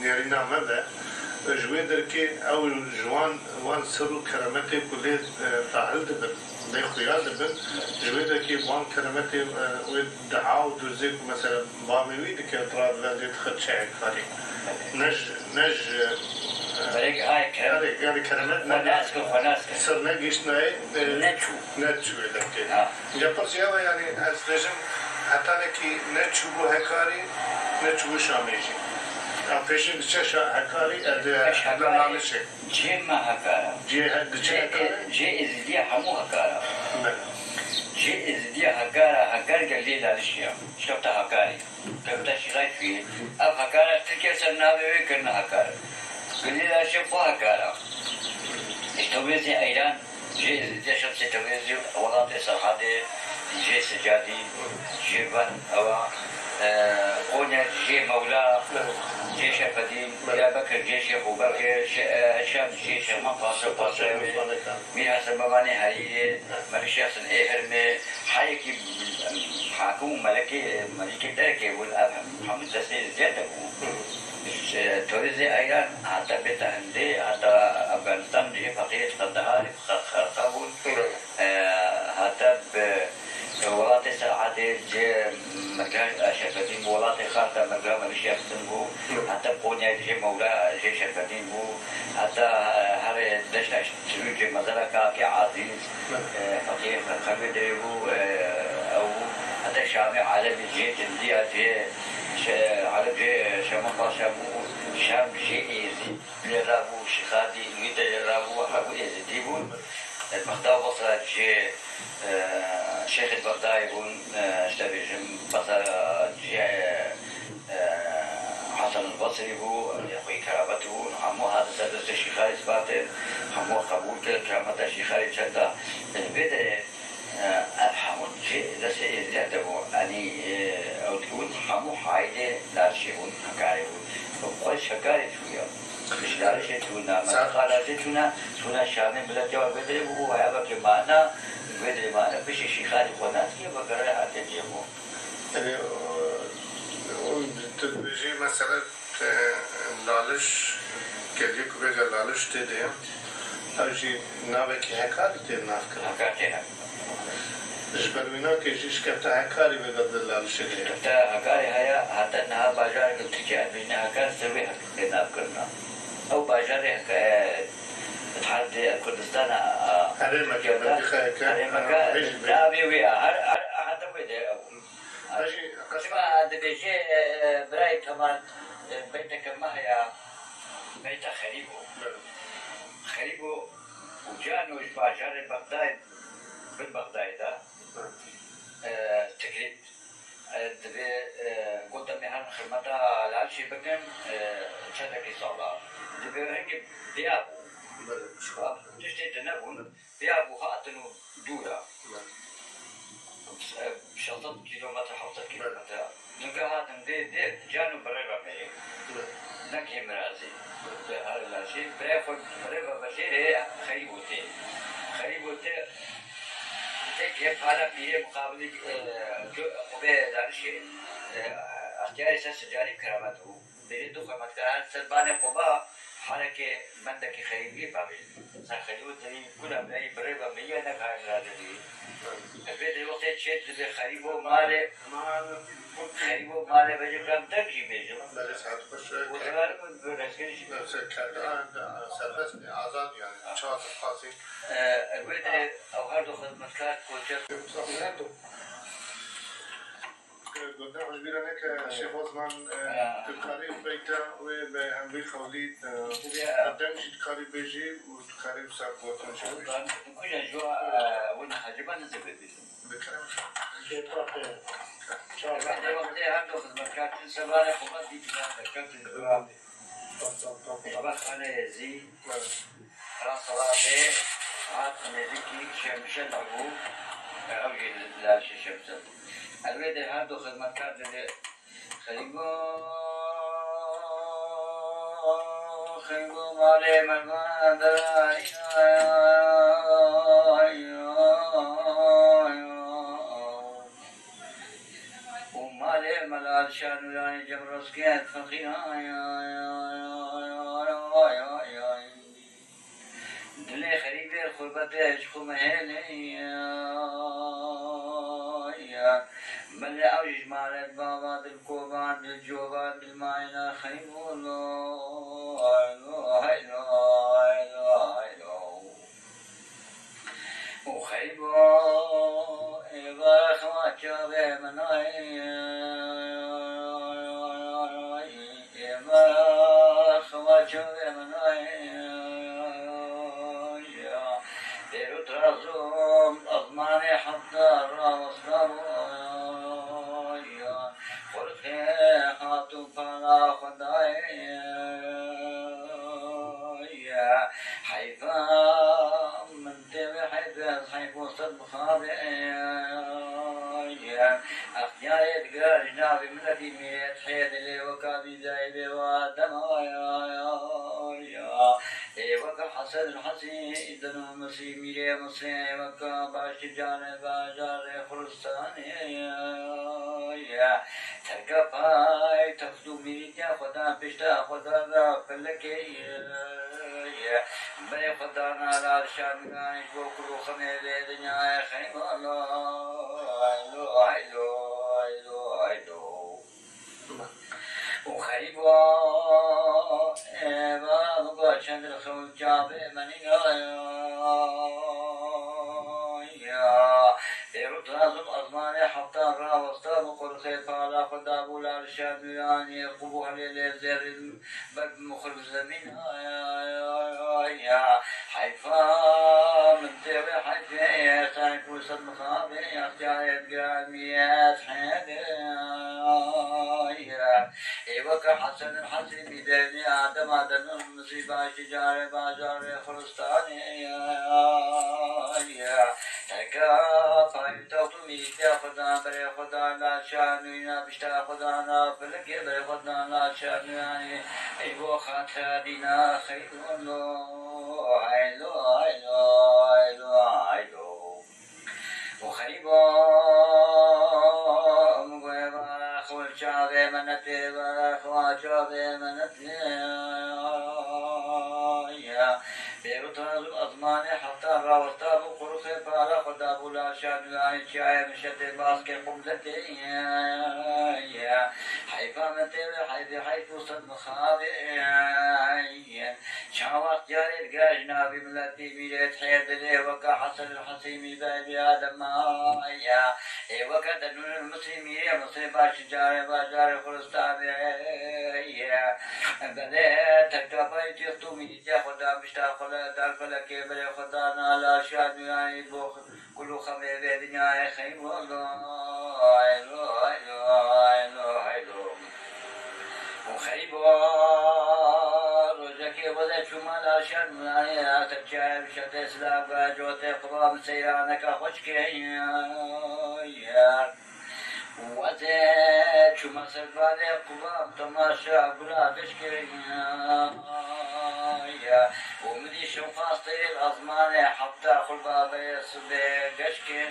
nêrîna me be, ji wê derkê ew ji wan, wan sir û keremetê ku lê, e, dahil dibin, lê xuya dibin, ji wê derkê wan keremetê, e, wê deha û duzê ku, mesela, bavê wî dike, radibe lê dixe çi hekarî. Ne ji, ne ji, e, Berê gihayê kerem. Berê, yani keremet ne, xwe nas kir, xwe nas kir. Sir negihişt nayê, e, neçû. Neçû wê derkê. Ha. Îca pirsî ew e, yanî ez dibêjim, hetanekî ne çûbû hekarî, ne çûbû Şamê jî. Em pêşî diçe şa-, hekarî, e, di Eş hekarî, Lalişê. Cihê me hekar e. Cihê he-, diçe Cihê, hekarî? Cihê Êzidiya hemû hekar e. Belê. Cihê Êzidiya hekar e, hekar gelê Lalişê ye. Şewta hekarî. Kevta Şîxay çûyê. Ev hekar e, Tirkiye ser navê wê kirine hekar. Gelê Lalişê xwe hekar e. Ji Tewrêzê Eyran, cihê Êzidiya Şemsê Tewrêzî, welatê Serhedê, cihê Sicadî, cihê van ewa, e, Qonya, cihê Mewla, cihê Şerfedîn, Diyarbekir, cihê Şêx û Bekir, Şe-, e, Şam, cihê Şerman Paşa, Paşa wê, Mîr Hesen Babanê Herîrê, Melik Şêx Hesen ê Hirmê, heyekî hakim û melekê, melîkê derekê bûn, ev hemû destê Êzidiya de bû. Ji Torêzê Eyran heta bête hindê, heta Afganistan, cihê feqîrê Qendeharê, Xerqa bûn. E, heta bi welatê Serhedê cihê Mirga Şerfedîn bû, welatê Xarta Mirga Melik Şêxdin bû, heta Qonyayê cihê Mewla cihê Şerfedîn bû, heta herê deşta Çilûcê mezara Kakê Azîz, e, feqîrê Xerqa wê derê bû, e, ew bû, heta Şamê Elebî cihê Cindiya cihê Şe-, Eleb cihê Şeman Paşa bû, Şam cihê Êzî. Lê rabû, Şîxadî, wî de lê rabû, hebû Êzidî bûn. Bexda Basra cihê, e, Şêxê Bexdayê bûn, e, ji te bêjim, Basra cihê, e, Hesen el Basrî bû, lê xwî keramet bûn. Hemû hatin ser destê Şîxadî spartin, hemû qebûl kir, kerameta Şîxadî çek da. Li vê derê Ev hemû cihê destê Êzidî de bû. Yanî, e, ew dibûn hemû haydê Lalişê bûn, hekarê bûn. Xwe ji hekarê çûye. Ji Lalişê çûna, Sa- Merexa Lalişê çûna, çûna Şamê, miletê wan vê derê bû, û haya vekê mana, vê derê mana, piştî Şîxalî xwe nas kir, vegere hate cihê xwe. Yanî, e, hûn tu dibêjî Mesela, e, Laliş, geliyê ku bêje Laliş tê de, ew jî navekî Hekar tê navkirin. Hekar tê navkirin. Ji ber wî navkê jî şikefta Hekarî vêga di Lalişê de ye. Şikefta Hekarî heye, heta niha bajarek li Tirkiye em bêjine Hekar ser wê Hek-, tê navkirina. Ew bajarê Hek-, e, di herdê Kurdistana, a, Herêmeke, Tirkiye de, bendî xeyeke, herêmeke, e, bêjî, bêjî. Navê wê ye. Her, her, heta wê de ew. Bejî qesta Çima dibêje, e, e, birayê Kemal, e, beyteke me heye, beyta Xerîbo. Belê. Xerîbo û Cano ji bajarê Bexdayê, bin Bexdayê de, Belê. e, Tikrît. E, divê, e, gote me herin xizmeta Lalişê bikin, e, çendekî sala. Divê hingê biya bû. Belê. Tiştê dinebûn. Biya bû hatin û dûr e. Belê. Şeş sed kîlometre, heft sed kîlometre. Belê. Nûke hatin dê, dê Cano birê ve meyê. Belê. Nek hê mirazî. Belê. Her Lalişê. Birê xwe birê ve ve jê rê Xerîbo tê. Xerîbo tê, tê ki pala mîrê muqabilî, e, qubê Lalişê, e, extiyarê ser sicarî keramet bû. Berê du xizmetkar her ser banê quba, herekê bendekî Xerîbiyê bavêjin. Ser Xerîbo derî kula me yê birê ve me yê nek hayra derî. Vê derê wextê çêt dibe Xerîbo malê, Xerîbo malê bejê, kan deng jî bêjim. Belê, saet xweş. Û devam bi rêzgirî jî. Ser kerdan, serbest ne, azad yani. Çawa qasî. E, vê derê ew her du xizmetkar koçer. Her du. Gotin ji bîra neke Şêx Osman, e, Ha. tu karî beyta wê bi hemvî qewlî, e, Ya. deng jî dikarî bêjî û dikarî wisa gotin jî bêjî. Ben kuja jua, e, wina heciba nizê bêjî. Dikarî wisa. Şêx Fatih. Çawa? Wextê, wextê her du xizmetkar çûn sebarê xizmetî dikan de, kevtin jua. Xebatxaneyê zî, Rast xebatê hat nêzîkî Şemşel bû, ew jî li Lalişê Şemşel bû. Ev ê de her du xizmetkar dide Xeybo, Xeybo malê mervan de. Û malê Mela Alişa Nûranî cem rosket feqîran. Dilê xerîbê xurbetê ji xwe mehêlê. Belê ew jî ji malê bava dil kovan, dil covan, dil mayna Xeybo lo. Haylo, haylo, haylo, haylo. û Xeybo êvax ma çavê min ay, êvax ma çavê min ay. Pêr û tirazom ezmanê hefta rawesta bû. Qurxê hatû pala xwe dayê. Heyfa min tê wê heyf, ez heyf û sed mixabê. Extiyarê digira ji navê miletî mîrê heyê dilê weka dîzayê bê wa dema. Ê weka Hesen Hesî, Îzin û Misî, mîrê Misî, ê weka Başî Canê, bajarê Xuristanê. Terka pay text û mîrîtiya xwe da pişta xwe da da pilikê. Berê xwe dana lal şangan ji bo kul û xemê vê dinyayê Xeybo lo. Haylo, haylo, haylo, haylo. û Xeybo êva bigo çend li xew çavê menî. Pêrû dazim ezmanê heftan rawesta bi qurxê pala xwe dabû lal şanûyanê qubû helê lê zêrin ber bi mixur bi zemîn. Heyfa min tê wê heyfê, sanku sed mixabê, extiyarê giramiyet hêdê. Ê weke Hesen Hesî bî deynê Adem Adem, Misî başî carê bajarê Xuristanê. Terka payî text û mîrîtiya xwe dan berê xwe dan, la şanûyna pişta xwe dana pilikê berê xwe dan, la şanûyanê. Ey bo xatira dîna xeylo, haylo, haylo, haylo, haylo. û xerîbo, min goye ba xewil çav Çavê menetê ve xwaça bê menetê ya. Bêrût razû ezmanê heftan rawesta bû, quruxê pala xwe dabû, laşa nûranî çiyayê mişetê baskê qumletê ya. Heyfa min tê ve heyfê heyf û sed mixabê. Çawa extiyarê digire ji navî miletî mîrê dihê dilê weke Hesen el Hesîmî bevî adema ya. Ê weke Denûn el Misrî mîrê Misrê baş carê baş carê Xuristanê ye. Belê terkapayî têxtû mîrîtiya xwe da mişta xwe le dan felekê berê xwe dana laşa nûranî bo Kul û xemê vê dinyayê xeybo lo, haylo, haylo, haylo, haylo. Û xeybo rojekê xwe de çûma laşan nayê, terçayê bi şetê silav ga cotê xwe ba min seyraneke xweşkê. Wezê çûma ser balê qubam temaşa gula geşkê. Û min dî şewqas teyr azmanê hefta xulba beyê sibê geşkê.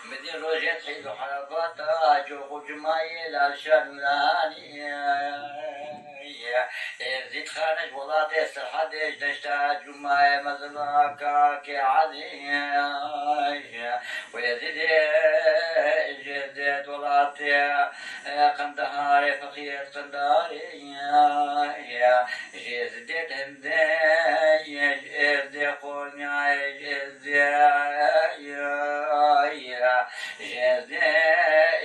Min dî rojê hîl û herefata cox û cumayê lalşa nûranî. Êzîd xane ji welatê Serhedê ji deşta Cumayê mezin Kakê Elî. Û Êzîdê ji Êzdê welatê Qendeharê, feqîrê Qendeharê. Ji Êzîdê Hindê, ji Êzdê Qorniyayê, ji Êzdê Ji Êzdê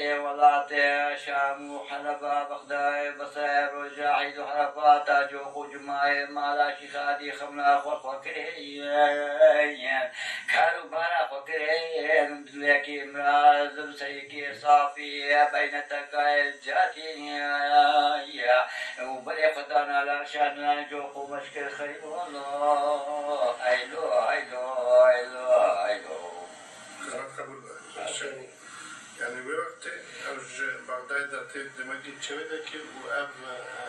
ê welatê Şam û Heleba, Bexdayê, Besrayê, roja Eyd û Herefata, cox û cumayê mala Şîxadî xemla xwe xwe kirê. Kar û bara xwe kirê, dilekî mirazim serîkî safî, beyneteka êzdiyatî. Û berê xwe dana laşan cox û meşkir xeybo lo, eylo, eylo, eylo, eylo. Xizmet qebûl be. Şev û, yanî wê wextê ew ji Bexdayê dertê demekî çewê de kir û ev, e, e,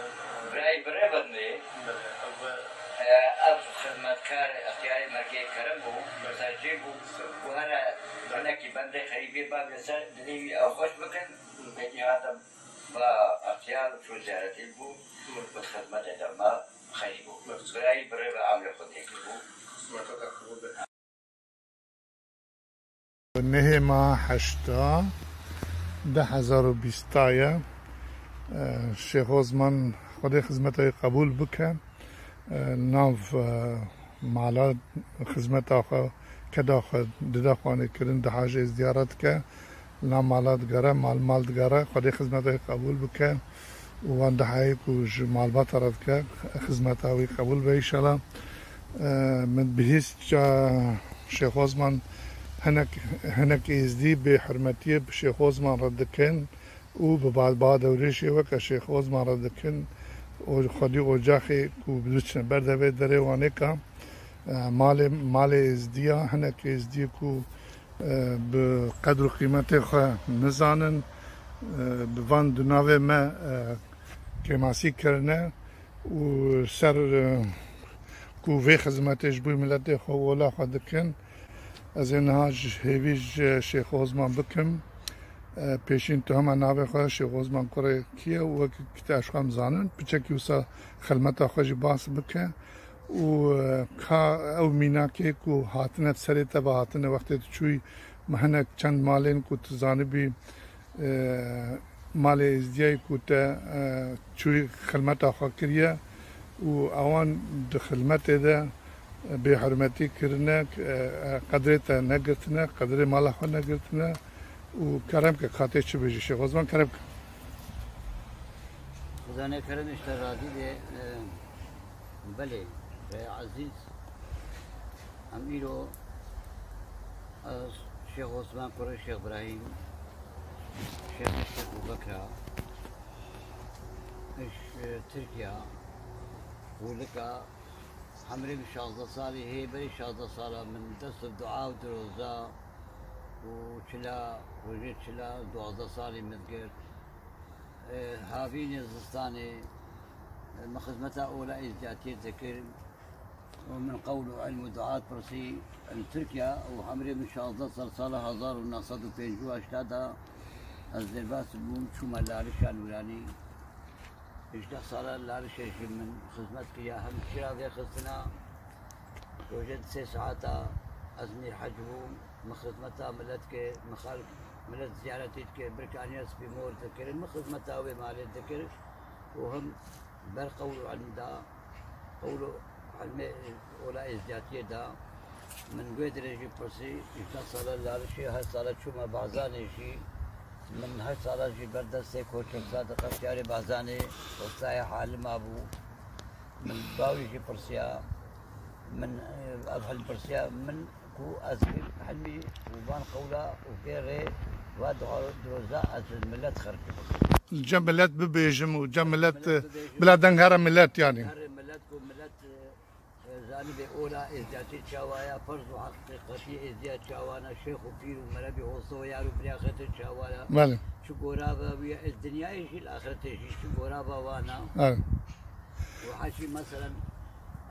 Birayî bi rê bendê. Belê, ev, e, E, ev xizmetkar extiyarê mergê kerem bû, Belê. Sercî bû. Ser. Ku here hinekî bendê xerîbê bavê ser dilê wî ew xweş bikin. Hı. Pêkî hatim ba extiyar û çû ziyaretê bû. Hı. Bi xizmetê de me xerîbû. Belê. Birayî bi rê ve emrê xwe tê kiribû. Xizmeta te qebûl be. Nehê ma heşta, du hezar û bîsta ye. Şêx Osman, Xwedê xizmeta wî qebûl bike. Nav, e, mala xizmeta xwe, keda xwe dide xwanê kirin, dihaje ziyara dike. Li nav mala digere, mal mal digere. Xwedê xizmeta wî qebûl bike. û wan dihayê ku ji malbata re dike, xizmeta wî qebûl be înşallah. E, min bihîst ca Şêx Osman hinek, hinek êzdî bêhurmetiyê bi Şêx Osman re dikin û bi ba, ba dewrêşê weke Şêx Osman re dikin û xwedî ocaxê ku biçine ber devê derê wanêka, e, malê, malê êzdiya, hinek êzdiyê ku e, bi qedr û qîmetê xwe nizanin, e, bi van du navê me, e, kêmasî kirine û ser, e, ku vê xizmetê ji bo miletê xwe û ola xwe dikin. Ez ê niha ji hêvî ji Şêx Osman bikim. E, pêşîn tu hema navê xwe Şêx Osman kurê kî ye û wekî kî te ji xwe em zanin, piçekî wisa xilmeta xwe jî bas bike. û, e, ka ew mînakê ku hatine serê te ve hatine wextê tu çûyî, me hinek çend malên ku tu zanibî, e, malê êzdiyayî ku te, e, çûyî xilmeta xwe kiriye û ewan di xilmetê de, e, bêhurmetî kirine, e, e, qedrê te negirtine, qedrê mala xwe negirtine û kerem ke ka tê çi bêjî Şêx Osman, kerem ke. Xwedane kerem ji te razî be, e, Belê, rê ezîz, em îro ez Şêx Osman kurê Şêx Birahîm, Şêx Şêx Bûbekra, ji Tirkiya, Hûlika, hemrê min şazdeh salî hê, berî şazdeh sala min dest bi dua û diroza û çila, rojê çila, duwazdeh salî min digirt. E, havînê zistanê, e, min xizmeta ola êzdiyatiyê dikir û min qewl û ilm û dua dipirsî li Tirkiya û hemrê min şazdeh sal, sala hezar û neh sed û pêncî û heşta de Ez derbas bûm, çûme Larişa Nûranî. Hejdeh sala Larişê jî min xizmet kiriya, hem çira vêxistina, rojê di sê saeta ez mîrhec bûm, min xizmeta milet kir, min xelk, milet ziyaretî dikir, birkaniya spî mor dikir, min xizmeta wê malê dikir û him ber qewl û ilm da, qewl û ilmê ola êzdiyatiyê da. Min wê dirê jî pirsî, hejdeh sala Larişê, her sala çûme Bazanê jî. Min her sala jî ber destê Koçek Sadiq Extiyarê Bazanê, westayê halima bû. Min bawî jî pirsiya, min, ev hilm pirsiya, min ku ez hilmî û van qewla û vê rê va dua-, diroza ez milet xerc bibim. Cem milet bibêjim û cem milet, milet bibêjim. Bila deng here milet yani. Here milet ku milet, e, zanibê ola êzdiyatê çawa ya, ferz û heqîqetî êzdiya çawa ne, şêx û pîr û merebî hosto yar û birî axirete çawa ya. Belê. Çi gorava wî ya, e, dinyayê jî, li axirete jî çi gorava wana. Evet. Û heşî, meselen,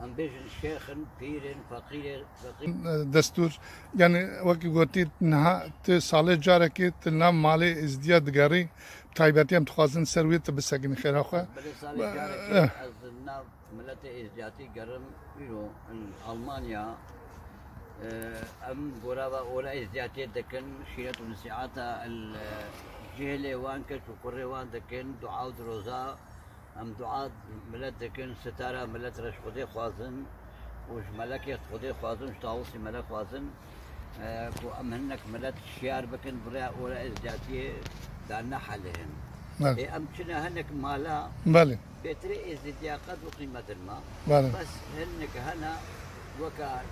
em bêjin şêxin, pîrin, feqîrê, feqîr. Destûr, yani wekî gotî, niha tu salê carekê tu nav malê êzdiya digerî, bi taybetî em dixwazin ser wê tu bisekinî xêra xwe. Belê, salê carekê, eh, ez nav miletê êzdiyatî gerim, îro in Almanya, e, em gorava ola êzdiyatiyê dikin, şîret û nesîhata, el, e, cihilê wan, keç û kurê wan dikin, dua û diroza, em dua milet dikin, sitara milet re ji Xwedê xwazin û ji melekê Xwedê xwazin, ji tawusî melek xwazin, e, ku em hinek milet şiyar bikin, bi rêya ola êzdiyatiyê da nehelihin. Evet. Ê, em çine hinek mala, belê, bêtirê êzdiya qed û qîmetin ma. Belê. Bes hinek hene weka,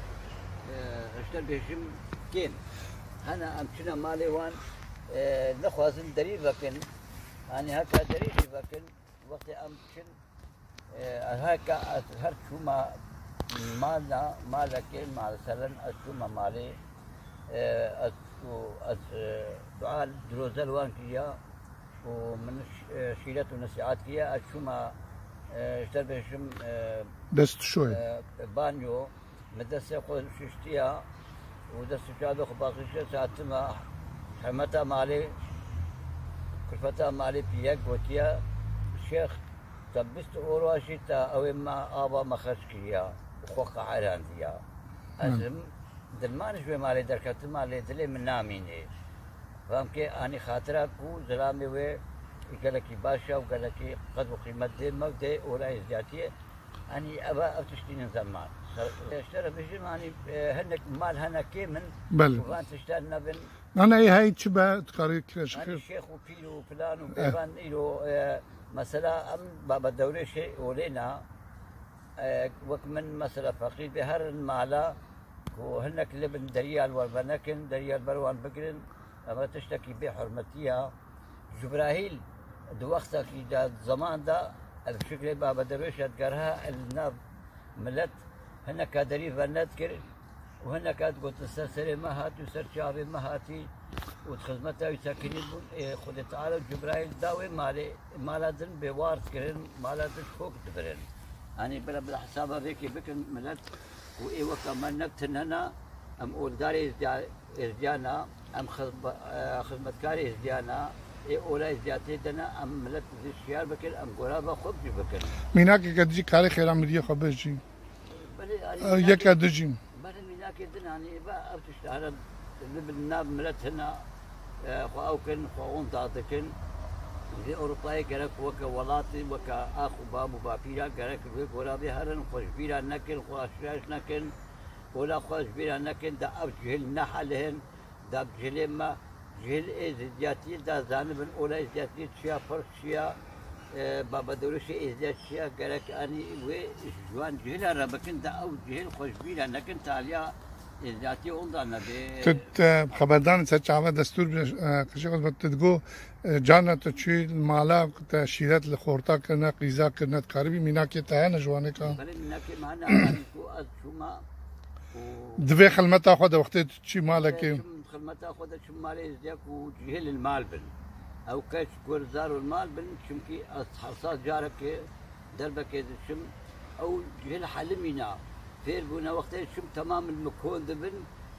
e, ji te bêjim kêm. Hene em çine malê wan, e, nexwazin derî vekin. Yanî heka derî jî vekin. Wextê em diçin, e, heke ez her çûma mala, malekê, meselen ez çûma malê, e, ez, û ez, e, dua diroze li wan kiriya û min ş-, e, şîret û nesîhat kiriya, ez çûma, e, ji te bêjim, e, destişoyê, e, banyo, min destê xwe şiştiya û dest û çavê xwe paqij kir, hatime hemeta malê, kulfeta malê pîyek gotiye, Şêx, te bîst euro jî te ew ê me ava me xerc kiriya û xwe qeherandiya. Ez, hmm, dilman ji wê malê derketime, lê dilê min namînê. Vamkê anî xatira ku zilamê wê gelekî baş e û gelekî qed û qîmet dê me û dê ola êzdiyatiyê. Anî ev, ev tiştî nizam ma. Ser, ji te re bijim, anî, e, hinek mal hene kêm in. Belê. Û van tiştan nebin. Nane, ê hey çi be, tu karî kireç. Anî xêr. Şêx û pîr û filan û, eh, bêvan îro, e, mesela em baba dewrê şey olêna, e, wek min mesela feqîr bê herin mala, ku hinek li bin deriya li wer venekin, deriya li ber wan bigirin, ev tiştekî bê hurmetî ya. Cibrahîl di wextekî de, di zeman de, ev fikrê baba derwêş e, digeriha el nav milet, hineka derî venedikir û hineka digotin ser serê me hatî û ser çavê me hatî û di xizmeta wî sekinî bûn. Ê, Xwedê Teala û Cibrahîl da wê malê, mala din bê war dikirin, mala din kok dibirin. Yanî bila, bila hesaba vêkê bikin milet ku ê weka me ne tin hene, em oldarê êzdiya-, êzdiyana, em xizb-, e, xizmetkarê êzdiyana, ê ola êzdiyatê de ne, em milet zî şiyar bikin, em gorava xwe jî bikin. Mînakeke dijî karê xêra miriyê xwe bijî. Belê, yanî, ew mînakê, yeke dijî. Belê, mînakê din, yanî, va ev tişt hene, li bin nav milet hene, e, xwe ew kin, xwe onda dikin. Vê Ewropayê gerek weke welatê, weke ax û bab û bapîra gerek vê gora vê herin, xwe ji bîra nekin, xwe aşiyaş nekin. Ola xwe ji bîra nekin, da ev cihil nehelihin, da cihilê me, cihil ê zidiyatiyê da zanibin, ola êzdiyatiyê çiya, pir çiya, e, baba dewrişê êzdiya çiya, gerek anî wê ji wan cihila re bikin, da ew cihil xwe ji bîra nekin, taliya êzdiyatiyê onda nebe. Tu, e, xeberdan ser çava destûr bi, e, qişê xizmet tu digo, e, carna tu çûyî mala, ku te şîret li xorta kirine, qîza kirine, dikaribî mînakê te hene ji wanê ka? Belê, mînakê me hene, anî ku ez çûma û di vê xilmeta xwe de wextê tu çî malekê? Çim xilmeta xwe de çim malê êzdiya ku cihil li mal bin. Ew keç, kur, zar û mal bin, çimkî ez her sal carekê derbekê diçim. Ew cihil helimîna, fêr bûne, wextê çim temam li min kon dibin,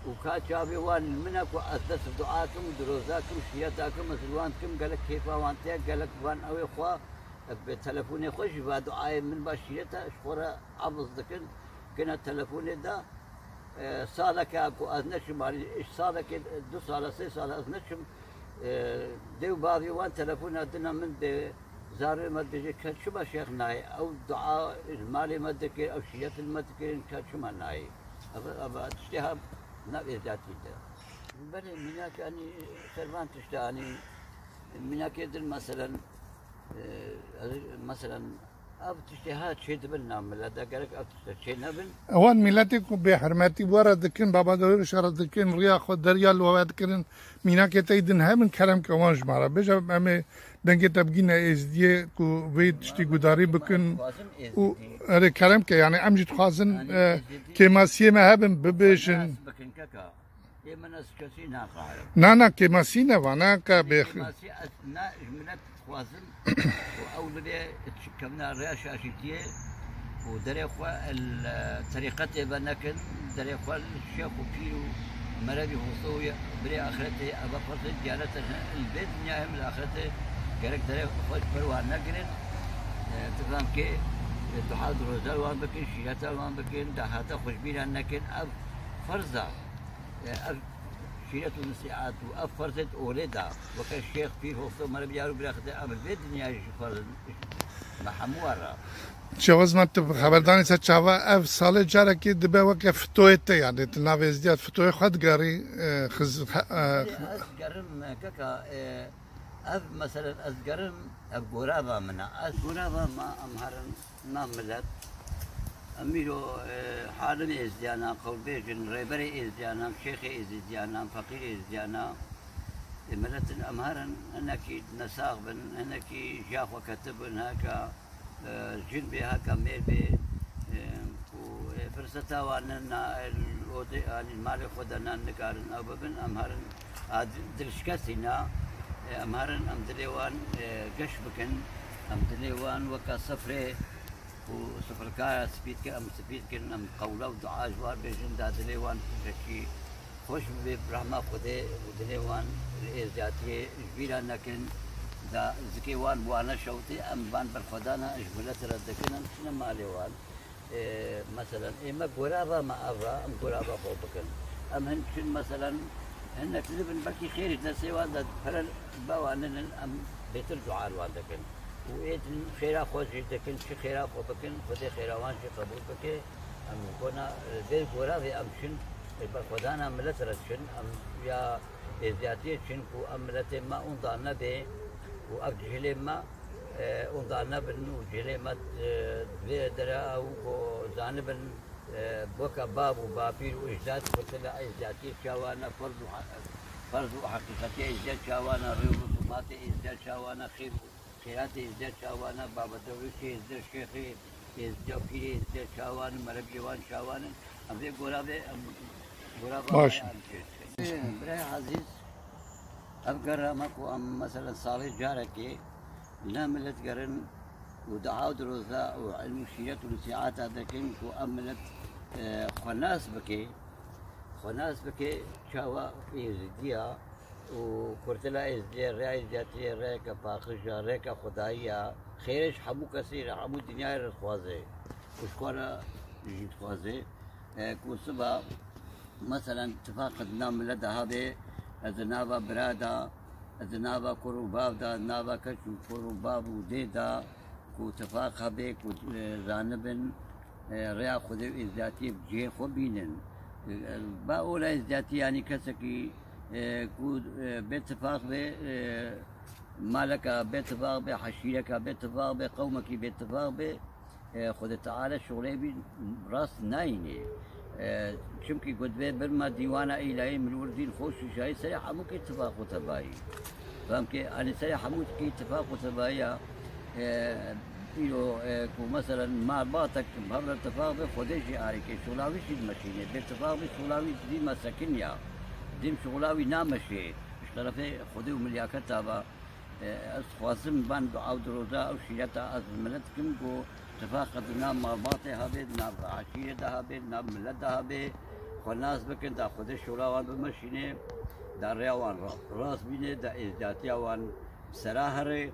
Û ka çavê wan li min e ku ez dest bi dua kim, diroza kim, şiyeta kim, ez li wan dikim, gelek kêfa wan tê, gelek van ew ê xwe, bi telefonê xwe jî va duayê min ba şiyeta, ji xwe re abiz dikin, kine telefonê de, e, saleke ku ez neçim, anî ji salekê, du sala, sê sala ez neçim, e, dê û bavê wan telefona dina min dê, zarê me dibêje, ke çima şêx nayê? Ew dua li malê me dikir, ew şiyet li me dikirin, ke çima nayê? Ev, ev tiştê ha nav êzatî de. Belê mînak, anî ser van tişta, anî mînakê din, meselen, e, ez, meselen, ev tiştê ha çê dibin nav milet de, gerek ev tişta çê nebin. Ewan miletê ku bêhurmetî we re dikin, baba dewrişa re dikin, riya xwe derya li we dikirin, mînakê te din hebin, kerem ke wan ji me re bêje, em ê dengê te bigîne êzdiyê ku vê tiştî gudarî bikin. Dixwazim û êzdî. Erê kerem ke, yani em jî dixwazin, Yani e, êzdî. Kêmasiyê me hebin, bibêjin. Nas bikin keka. Ê min ez kesî nakarim. Na, na, kêmasî ne va, ne ka bêx- Kêmasî ez ne ji milet dixwazim û ew li vê çi kevna rêya şaşîtiyê û derê xwe el, e, terîqetê ve nekin, derê xwe li şêx û pîr û merevî hosto û birê axretê, eva ferzê diyanet in, li vê dinyayê hem li axretê gerek derê xwe ji ber wan negirin. E, tu fam kê, e, duha dirozal wan bikin, şîreta wan bikin, dahata xwe ji bîra nekin. Ev ferz e. E, ev şîret û nisîhat û ev ferzê olê da. Weke şêx, pîr, hosto, merevî, yar û bira xwe de, em li vê dinyayê jî ferz in. Me hemû re. Şewaz me tu xeberdanî ser çava ev salê carekê dibe weke fitoyê te, yani tu navê êzdiyat fitoyê xwe digerî, e, xiz-, he-, e, Belê, ez gerim, e, keka, e, ev, meselen, ez gerim, ev gorava min e. Ez gorava me, em herin, me milet. Em îro, e, halim êzdiyana, qewlbêjin, rêberê êzdiyana, şêxê êzdiyana, feqîrê êzdiyana. E, miletin em herin, hinekî nesax bin, hinekî jiya xwe ketibin, heke, e, jin bê, heke mêr bê, e, û, e, firseta wan ne, na, e, odê, anî malê xwe de ne, nikarin ew bibin, em herin, a, di-, dilşikestî ne, e, em herin, em dilê wan, e, geş bikin, em dilê wan weke sifrê, û sifirkaya spî dikin, em spî dikin, em qewle û dua ji wan bêjin, da dilê wan pişekî xweş bibe bi rehma Xwedê û dilê wan li êzdiyatiyê ji bîra nekin, da zikê wan wane şewitê, em van berxwedana ji milet re dikin, em çine malê wan. Ê, meselen, ê me gorava me ev ra, em gorava xwe bikin. Em hin çin, meselen, hinek li bin belkî xêrî destê wan de pere be wan ninin, em bêtir dua li wan dikin. Û ê din xêra xwe jî dikin, çi xêra xwe bikin, Xwedê xêra wan jî qebûl bike. Em ji bona, e, vê goravê em çin, e, berxwedana milet re çin, em ya êzdiyatiyê çin ku em miletê me ûnda nebe û ev cihilê me, e, ûnda nebin û cihilê me, e, vê dere ew ku zanibin, e, boka bav û bapîr û ecdad xurtila êzdiyatiyê çawa ne, ferz û he-, ferz û heqîqetê êzdiyat çawa ne, rê û rûsumatê êzdiyat çawa ne, xêr û Xêratê êzdiyê çawa ne, baba dewrişê êzdiyê, şêxê êzdiyê, pîrê êzdiyê çawa ne, merebiyê wan çawa ne. Em vê gora vê, em gora vê Baş. Em çê dikin. Birayê ezîz, ev gera me ku em mesela salê carekê ne milet gerin û dua û diroza û ilm û şîret û nisîhata dikin ku em milet, e, xwe nas bike, xwe nas bike çawa êzidiya, û kurtila êzdiyê, rêya êzdiyatiyê, rêyeke paqij e, rêyeke xwedayî ye. Xêrê ji hemû kesî re, hemû dinyayê re dixwaze û ji xwe re jî dixwaze. E, ku siba, meselen, tifaq di nav milet de habe, ez di nava bira de, ez di nava kur û bav de, nava keç û kur û bav û dê de, ku tifaq hebe, ku, e, zanibin, e, rêya Xwedê û êzdiyatiyê bi cihê xwe bînin. E, ba ola êzdiyatî, yanî kesekî, e, ku, e, bêtifaq be, e, maleka bêtifaq be, heşîreka bêtifaq be, qewmekî bêtifaq be, e, Xwedê Teala şixulê bî rast nayînê. E, çimkî ku divê birma dîwana îlahî min wir dîn xweş û şahî serê hemûkî tifaq û tebayî. Fem ke, anî serê hemûkî tifaq û tebayî ya, e, îro, e, ku meselen malbatek bi hev re tifaq be, Xwedê jî arêke, şolavî jî dimeşîne. Bê tifaq be, şolavî dî me sekin ya. Dîm şolavî nameşê. Ji terefê Xwedê û milyaketa ve, e, ez dixwazim van dua û diroza ew şîreta ez bi milet dikim ku tifaq di nav malbatê habe, di nav eşîrê de habe, di nav milet de habe, Xwe nas bikin, da Xwedê şola wan bimeşîne, da rêya wan ra-, rast bîne, da êzdiyatiya wan bi sera here,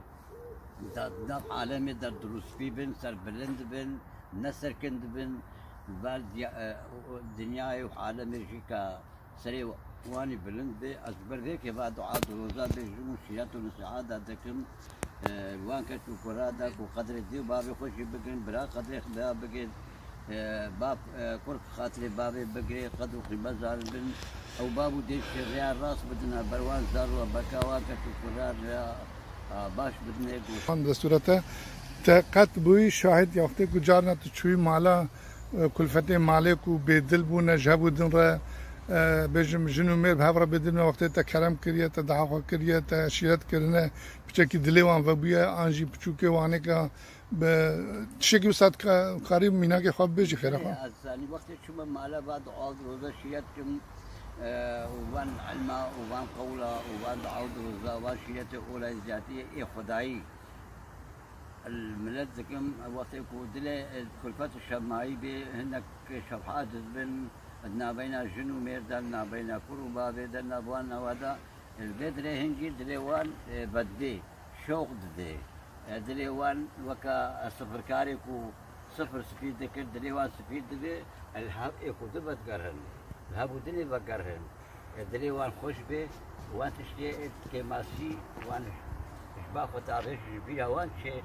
da nav alemê de dirûspî bin, serbilind bin, ne serkind bin, ber diya-, e, o, o, dinyayê û alemê jî ka serê wanî bilind be. Ez ji ber vê kê va dua diroza bêjim û şîret û nesihat da dikim, e, wan keç û kura da ku qedrê dê û bavê xwe jî bigirin, bira qedrê xwe bigirin, e, bab, e, kur xatirê bavê bigire, qedr û qîmet zanibin. Ew bab û dê jî rêya rast bidine ber wan zar û beka wan keç û kura rêya, a, baş bidine. Wan destûra te, te qet bûyî şahid ya wextê ku carna tu çûyî mala, e, kulfetê malê ku bêdil bûne ji hev û din re, e, bêjim jin û mêr bi hev re bêdil bûne, wextê te kerem kiriye, te dua xwe kiriye, te şîret kirine, piçekî dilê wan vebûye, an jî piçûkê wanêka bi tiştekî wisa dika-, karî mînakê xwe bibêjî xêra xwe? Ê, ez zanî wextê çûme mala va dua û diroza şîret kim, e, û van ilma û van qewla û van dua û diroza, van şîretê ola ziyatiyê ê xwedayî. Milet dikim, wextê ku dilê, e, kulfet û şemayî bê, hinek şefhat dibin, di navbeyna jin û mêr de, di navbeyna kur û bavê de, di nav wan newa de, e, vê dilê hingî dilê wan, e, vedibê, şewq didê. E, dilê wan weke, e, sifirkarê ku sifir spî dikir, dilê wan spî dibê, e, li hev ê ku di vedigerin, li hev û dinê vegerin. E, dilê wan xweş bê, wan tiştê kêmasî wan ji ba xwe tavê ji bîra wan çê,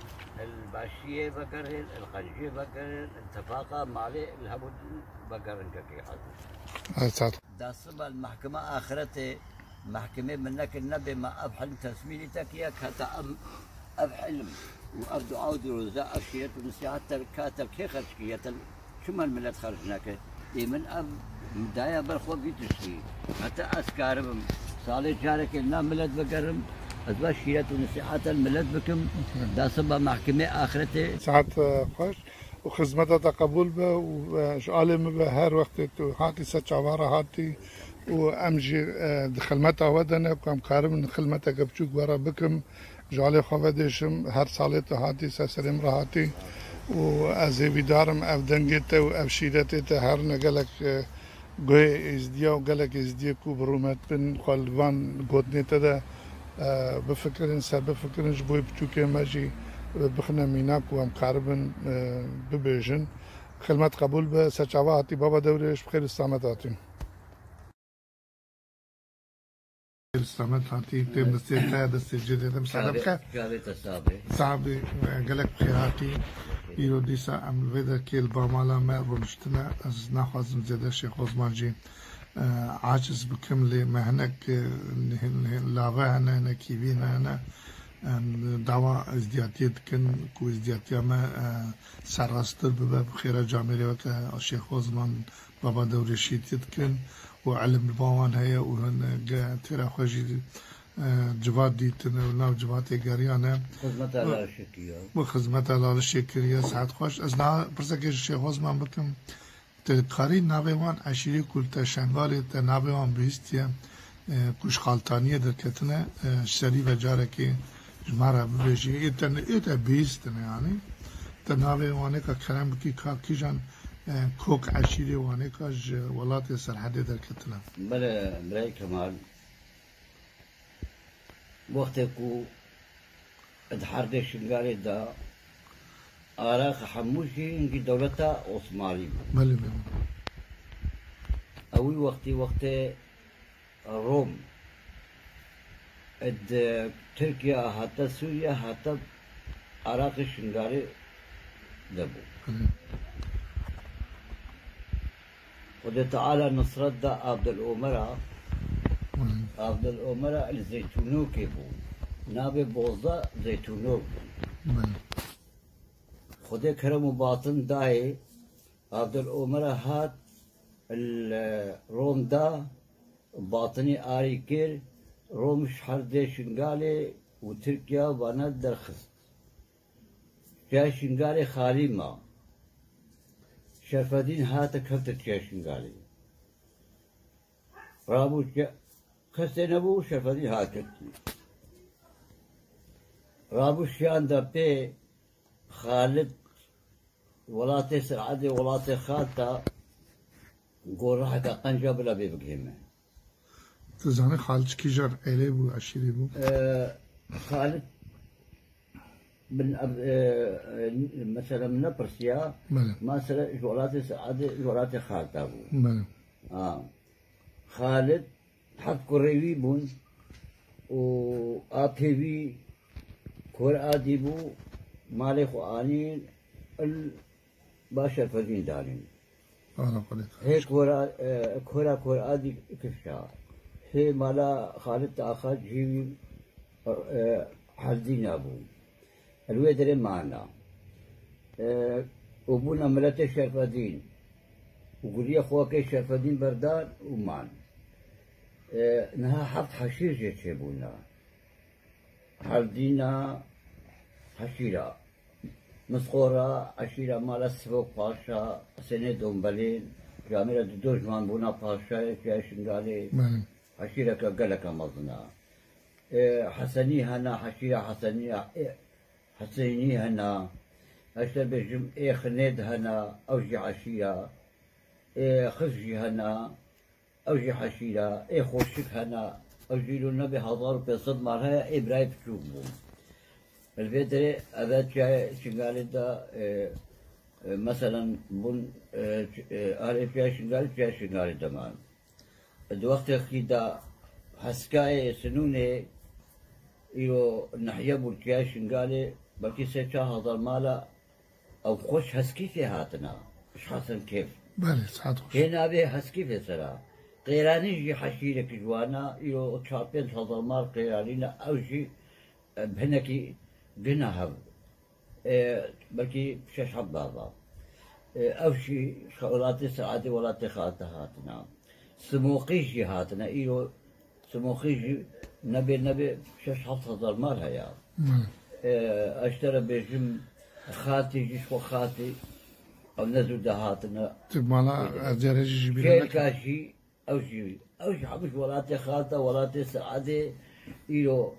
li başiyê vegerin, li qenciyê vegerin, li tefaqa malê, li hemû vegerin kekê hezir. Esat. Da siba li mehkima axiretê, mehkimê min nekin nebê ma ev hilm tesmîlî te kiye, keta em ev hilm û ev dua û diroza, ev şîret û nesihat te ka te kê xerc kiye, te Çima milet xerc neke? Ê min ev daye ber xwe vî tiştî. Heta ez karibim salê carekê na milet vegerim, ez va şîret û nesîhata milet bikim, da siba mehkimê axretê. Saet, e, xweş û xizmeta te qebûl be û, e, ji alê min be her wextê tu hatî ser çava re hatî û em jî, e, di xilmeta we de ne ku em karibin xilmeteke biçûk we re bikim. Ji alê xwe vedêşim, her salê tu hatî, ser serê min re hatî û ez hêvîdar im ev dengê te û ev şîretê te herine gelek, e, guhê êzdiya û gelek êzdiyê ku bi rûmet bin xwe li van gotinê te de, e, bifikirin, ser bifikirin, ji bo yê biçûkê me jî, e, bixine mînak û em karibin, e, bibêjin. Xilmet qebûl be, ser çava hatî baba Dewrêş, bi xêr û selamet hatî. Selamet hatî, tê destê te, destê cêdê de, misade bike. Çavê te sax be. Sax be, gelek bi xêr hatî. Îro dîsa em li vê derkê li ba mala me rûniştine. Ez naxwazim zêde Şêx Osman jî, e, aciz bikim, lê me hinek, e, lave hene, hinek hîvî hene. Em dawa êzdiyatiyê dikin ku êzdiyatiya me, e, serrastir bibe, bi xêra camêrê weke Şêx Osman, Baba Dewrêşî tê dikin û ilim li ba wan heye û hin ge têra xwe jî, e, civat dîtine û nav civatê geriyane. Xizmeta Lalişê kiriye. Bi xizmeta Lalişê kiriye, saet xweş. Ez niha pirsekê ji Şêx Osman bikim. Tu dikarî navê wan eşîrê ku li te Şengalê te navê wan bihîstiye, e, ku ji Xaltaniyê derketine, e, ji serî ve carekê ji me re bibêjî. Ê te, ê te bihîstine yanî. Te navê wanêka kerem bikî ka kîjan, e, kok eşîrê wanêka ji welatê Serhedê derketine. Belê, birayê Kemal. Wextê ku di herdê Şingalê de Iraq hemû jî hingî dewleta Osmanî bû. Belê, belê. Ewî wextî wextê Rom di Tirkiye hate Sûriye hate Iraqê Şingalê de bû. Belê. Xwedê Teala nisret da Abdul Omera. Belê. Abdul Omera li Zeytûnokê bû. Navê Bozda Zeytûnok bû. Belê. Xwedê kerem û batin dayê Abdul Omera hat li Rom da, batinî arî kir, Rom ji herdê Şingalê û Tirkiye vane derxist. Şehê Şingalê xalî ma. Şerfedîn hate kevte şehê Şingalê. Rabû ke-, kesê nebû, Şerfedîn hat ketî. Rabû şiyan de pê Xalid welatê Serhedê, welatê Xalta, Goraheke qenca bila bê bigihê me. Tu zanî Xalid kîjan êlê bû, eşîrî bû? Xalid bin Eb- e, e, mesela min nepirsiya, Belê. Mesela ji welatê Seadê, ji welatê Xalida bû. Belê. Ha. Xalid heft kurê wî bûn û apê wî kor adî bû, malê xwe anîn il ba Şerfedîn danîn. Ana xwedê. Hê kora, e, kora kor adî kifşa. Hê mala Xalid Axa cî wî, e, Heldîna bû. Li wê derê mana. E, û bûna miletê Şerfedîn. Û guriya xwakê Şerfedîn berdan û man. E, niha heft heşîr jê çêbûna. Heldîna heşîra. Misxora eşîra mala Sivok Paşa, Hesênê Dombelên, camêra di dojman bûna paşayê Çiya Şingalê. Belê. Heşîreke geleke mezin e. Ê, Hesenî hene, heşîra Hesenî ya, ê, Hesênî hene. Eşte bêjim, ê Xinêd hene, ew jî heşîra. Ê Xif jî hene, ew jî heşîra. Ê Xoşik hene, ew jî lo nebê hezar û pênc sed mal heye, ê birayê piçûk bûn. Li vê derê eve Çiyayê Şingalê de, e, e, meselen bûn, e, ç- e, alê Çiyayê Şingalê, Çiyayê Şingalê de man. Di wextêkî de Heskayê Sinûnê îro nehiye bû Çiyayê Şingalê, belkî sê çar hezar mala ew xweş Heskîfê hatina, ji Hesen Kêf. Belê, saet xweş. Hê navê Heskîfê sera. Qêranî jî heşîrek ji wana, îro çar pênc hezar mal Qêranî ne, ew jî, e, bi hinekî gina hev. E, belkî şeş heft bava. E, ew jî ji welatê Seadê, welatê Xalida hatina. Simoqî jî hatine. Îro Simoqî jî nebê nebê şeş heft hezar mal heye. Belê. E, ez ji te re bêjim, Xatî jî ji xwe Xatî, ew ne zû de hatine. Tu mala Ercerê jî ji bîr Kêlka neke. Jî, ew jî, ew jî hemû ji welatê Xalida, welatê Seadê, îro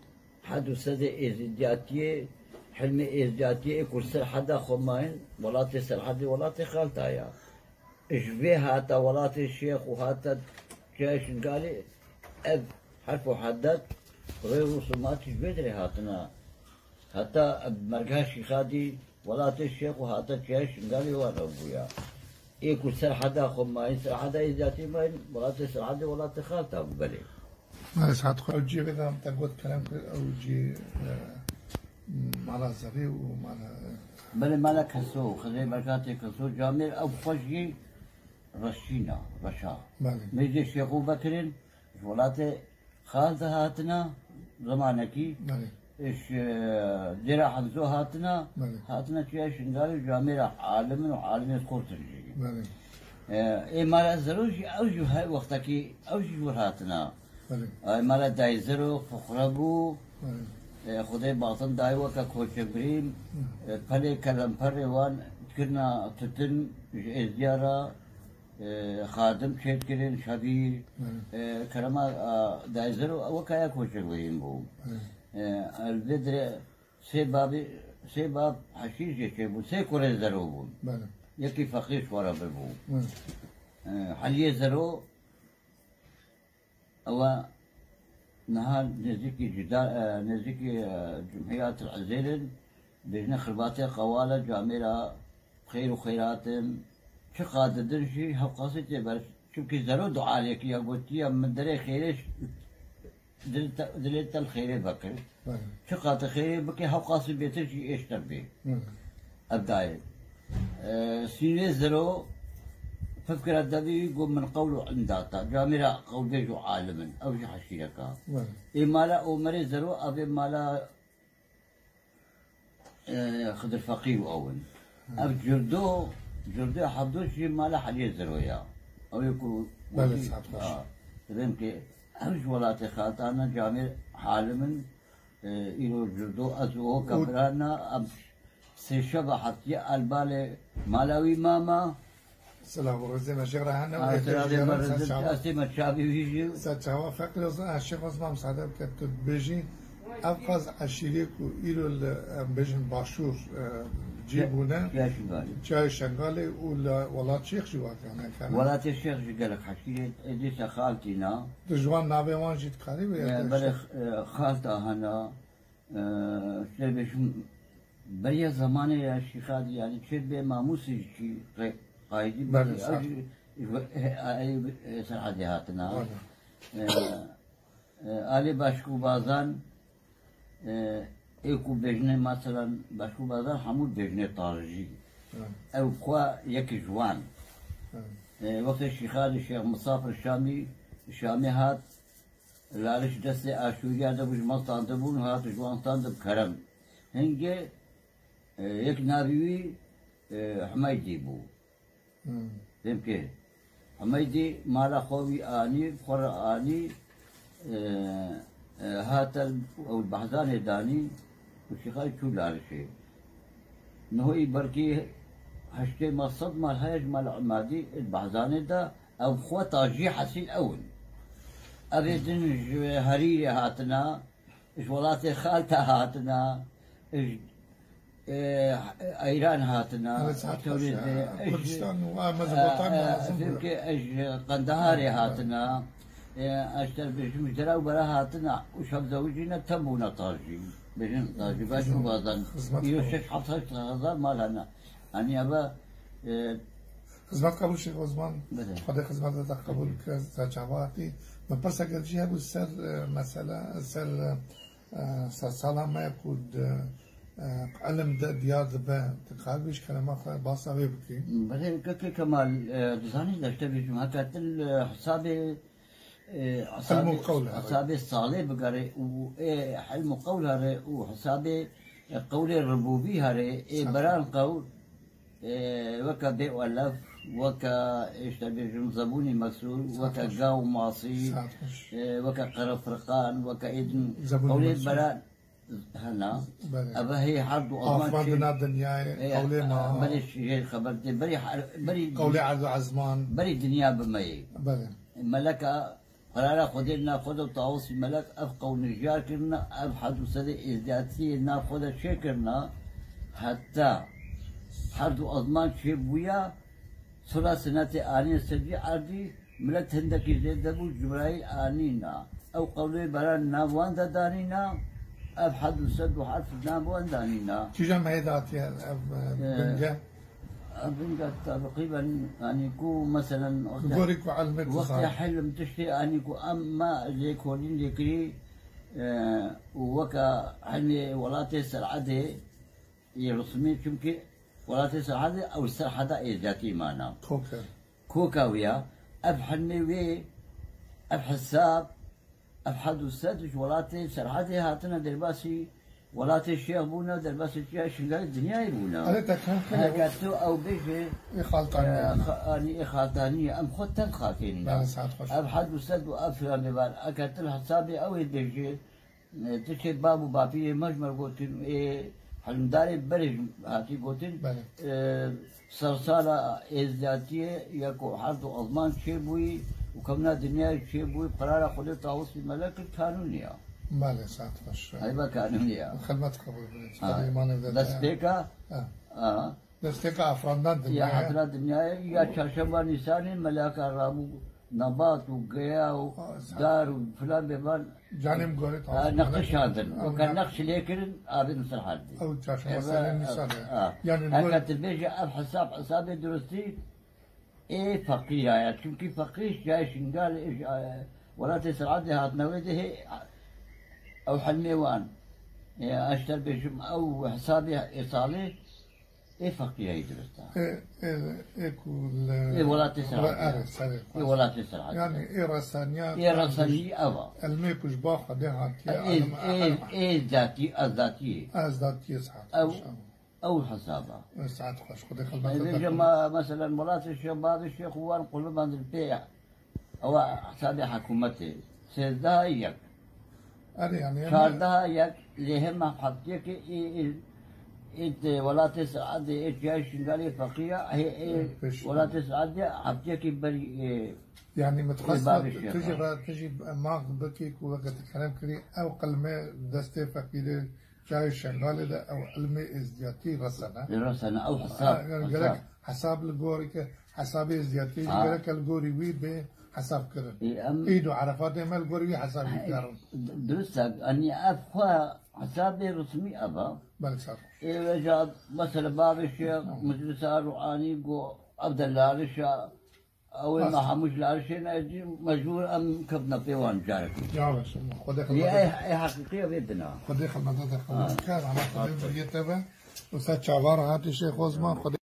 hed û sedê êzidiyatiyê, hilmê êzidiyatiyê ê ku li ser heda xwe mayîn, welatê Serhedê, welatê Xalida ya. Ji vê hata welatê Şêx û hata Çiyayê Şingalê ev herf û hedet rê û rûsumatî ji vê derê hatine. Heta merga Şîxadî welatê Şêx û hata Çiyayê Şingalê wan ew bûya. Ê ku ser heda xwe mayîn, ser heda êziyatî mayîn, welatê Serhedê welatê Xalida bû belê. Mala saet xweş. Ew cihê vê de te got kerem kir, ew cihê, e, mala Zerê û mala, e, Belê mala Keso, Xizê Berkatê Keso, camêr ew xwe jî reşîna, reşa. Belê. Mêjê Şêxû Bekirên ji welatê Xalida hatina, zemanekî, Belê. ji Dêra Hemzo hatina, Belê. Hatina Çiyayê Şingalê, camêra alimin û alimên xortin jî. Belê. E, ê mala Zero jî, ew jî her wextekî, ew jî ji wir hatina. Belê. Ay mala Dayê Zero fuqre bû. Belê. E, Xwedê batin dayê weke koçebirîn. E, pelê kelemperê wan kirina tutin ji êzdiya re, e, xadim çêdikirin, şevîr. Belê. E, kerema, e, Dayê Zero weke ya koçebirîn bû. Belê. E, li vê dire sê babî, sê bab heşîr jê çêbûn, sê kurê Zero bûn. Belê. Yekî feqîr ji xwe re birbû. Belê. E, Heliyê Zero, ew e niha nêzîkî cida, e, nêzîkî, e, Cumhiyat el Ezêr in, bêjine xirbatê qewal e, camêra xêr û xêrat in, çiqa didin jî hewqasî tê ber. Çimkî Zero dualekî ya gotiye, min derê xêrê ş- dil te- dilê te li xêrê vekir. Belê. Çiqa tu xêrê bikê, hewqasî bêtir jî êştir bê. Belê. Ev dayê. E, Sînê Zero, pifkira devî wî got, min qewl û ilm data. Camêra qewlbêj û alim in. Ew jî heşîreka. Belê. Ê mala Omerê Zero, ev ê mala, e, Xidir Feqî û ew in. Ev Curdo, Curdo Hebdo jî mala Heliyê Zero ya. Ew ê ku Belê, saet xweş. Ha, rêmkê ev ji welatê Xalida ne, camêr alim in. E, îro Curdo ez û Oka birana, em sêşeva hetiye albalê mala wî mama. Silav û rêzê me jê re hene û Ha, êdî silavê jê me re ser rêzê, çawa. ez tê me çavê wî jî. Ser çawa feqîr Ozan, ez Şêx Osman, misade biket tu dibêjî, ev qaz eşîrê ku îro li, em bêjin Başûr, e, Cî bûne. Çiya Şingalê. Çiya Şingalê û li welat Şêx jî wekane kene. Welatê Şêx jî gelek heşîrê, e, dîsa xaltîna. Tu ji wan navê wan jî dikarî wê? E, belê, e, xalta hene, e, ştê bêjim, beriya zemanê ya Şîxadî, yanî çê bê mamûsê jî qe-, qayîdî Belê, bû, sağ. Ew jî, e, e, e, Serhedê hatina. Belê. E, E, alê Başkûbazan, e, ê ku bêjinê, meselan, Başkûbazan hemû dibêjinê Tarjî. Evet. Ew xwe yekî ji wan. Evet. E, wextê Şîxalî Şêx Misafir Şamî, Şamê hat, Laliş destê Aşûriya de bû, ji me standibûn, hat ji wan standib kerem. Hingê, e, yek navî wî, e, Humeydî bû. Hmm. Demkê Humeydî mala xwe wî anî, xwe re anî, e, e, hate ew Behzanê danî û Şîxay çû Larişê. Niho î belkî heştê mal, sed mal heye ji mala Emadî ê Behzanê de, ew xwe tajî hesîl ew in. Ev ê din ji Herîrê hatina, ji welatê Xalta hatina, ji, e, Eyran hatina, Evet, saet xweş, Tewrêzê, e, ji, Kurdistan û, e, Mezopotamya e, lazim bû. Fevke ez ji Qendeharê hatina, e, ez ter bêjim ji dera û bera hatina û şev zewicîne tem bûne tajî. Bêjin tajî, baş û bazan. Xizmet Îro xwe. Şeş heft heşt hezar mal hene. Yanî eve, e, Xizmet qebûl Şêx Osman, Belê. Xwedê xizmeta te qebûl bike, te çava hatî. Min pirseke jî hebû ser, e, mesela, ser, e, ser sala me ku di, e, ilim de diyar dibe, tu karibî ji kerema xwe basa wê bikî? Belê, Keke Kemal, e, dizanî de ji te bêjim, heke tu li hesabê, e, Hilm û hesabê, qewl here. Hesabê salê bigerê û ê hilm û qewl here û hesabê, e, qewlê ribûbî here, ê Sax. Beran qewl, e, weke bê elef, weke, işte, bêjim, zebûnî mesûr, Sax weke xweş. Gaw masî, Sax xweş. E, weke qere firqan, weke êdin. Zebûnî Qewlê mesûr. Beran hena. Belê. Eve hê her du azman Afran çê-, dina dinyayê, e, qewlê ma. Berê jê xeber tê, berê her-, berê Qewlê erd û ezman. Berê dinya bimeyê. Belê. Meleka Qerara Xwedê li nav xwe de û Tawusî Melek ev qewnijiyar kirine, ev hed û sedê êzdiyatiyê li nav xwe de çêkirine, heta her du ezman çêbûya, sura sinetê anîne ser vî erdî, milet hindekî zêde bû, Cibraîl anîna. Ew qewlê beran nav wan de danîna, ev hed û sed û heft nav wan danîna. Kîjan mehê de hatiye ev, e, Ee, binge? Binga teqrîben, yanî ku meselen wextê, Gorî ku elmê wextê dizan. Hilm tiştê, yanî ku em me lêkolîn lêkirî, e, û weke hilmê welatê Serhedê yê Rusmî, çimkî welatê Serhedê ew Serheda êzdiyatî mana. Koke. Koka wî ya, ev hilmê wê, ev hesab, Ev hed û sed ji welatê Serhedê hatine, derbasî welatê Şêx bûne, derbasî çiya Şingalê dinyayê bûne. Erê, te kêm kir. Heke tu ew bêje, Ê xaltanî e, ye. Xa-, anî ê xaltanî ye. Em xwe tev xaltê nîne. Bele, saet xweş. Ev hed û sed û ev filan bêvar. Eke tu li hesabê ew ê bêje, e, tu çê bab û bapîrê me ji me gotin, ê Hilmdarê berê hatî gotin, Belê. e, sersala êzdiyatiyê ya ku her du ezman çêbûyî û kevna dinyayê çêbûyî, qerara Xwedê Tawusî Melek kir kanûnî ya. Belê, saet xweş. Heyva kanûnî ya. Xidmet qebûl bûne. Ha, Xwedê îmanê bide te. Destpêka, Ha. ha. Destpêka afrandan Ya dinyayê. Hatira dinyayê, ya çarşemba Nîsanê melaka rabû nebat û giya û Aa, saet. Dar û filan bêvan Canê min gorê Ha, tawsî nextişandin. Ew Weke ne- nexş lê kirin, avêtin ser herdî. Ew çarşema Eve, serê Nîsan e. ha. Yani Heke gor- tu bêje ev hesab, hesabê durustî ê feqîra ye. Çimkî feqîr ji cayê Şingalê, ji, e, welatê Serhedê hatine wê dê hê, ew hilmê wan. E, ez ji te bêjim, ew hesabê êsalê Ê feqîreyî dirust e. Ê, ê, ê ku li Ê welatê Serhedê. Erê, serê Ê xwest. Welatê Serhedê. Yani ê resaniya Ê resanî ev a. Elmê ku ji ba Xwedê hatiye, Ê, elm, ê, elm. Ê zatî, ez zatî. Ez zatî saet Ew, xweş, ew. Ew hesaba. Ê, saet xweş. Xwedê xelbet Ê, te bêje xwedê. Ma, meselen, welatê Şêx, bavê Şêx û wan qulibandin pê ya. Ewa hesabê hikûmetê. Sêzdeh yek. Erê, yani, yani Çardeh yek lê hema heftiyekê ê, ê, ê, ê, welatê Saadê, ê, çiyayê Şingalê feqîra, ê, ê, Pêş. Welatê Saadê heftiyekê berî, ê, Yani, ê, mitxwest bavê tu jî Şêxa. Re, tu jî mang bikî ku weke tu kerem kirî, ew qilmê destê feqîrê Çayê Şengalê de ew ilmê êzdiyatî resene. Li resene ew hesab, Ha, yani hesab. Gerek hesab li gorî ke hesabê êzdiyatî jî Ha. Gerek li gorî wî bê hesab kirin. Ê, em Îd û Erefatê me li gorî wî hesab Ha, dikarin. d-, dirust e. Yanî ev xwe hesabê resmî ev e. Belê, sağ ol. Ê, veja mesela bavê şêx, meclisa ruhanî go ev de larişa, ew ê Rast. Me hemû ji larişê ne cî, mecbûr em kevna pê wan carek. Ya baş, Xwedê Lê xelmete ê, ê heqîqî ev ê dina. Xwedê xelmete te qebûl Ha. Bike, rahmet Xwedê Aferin. Biriyê te be. Wisa çavan rahatî Şêx Osman, Xwedê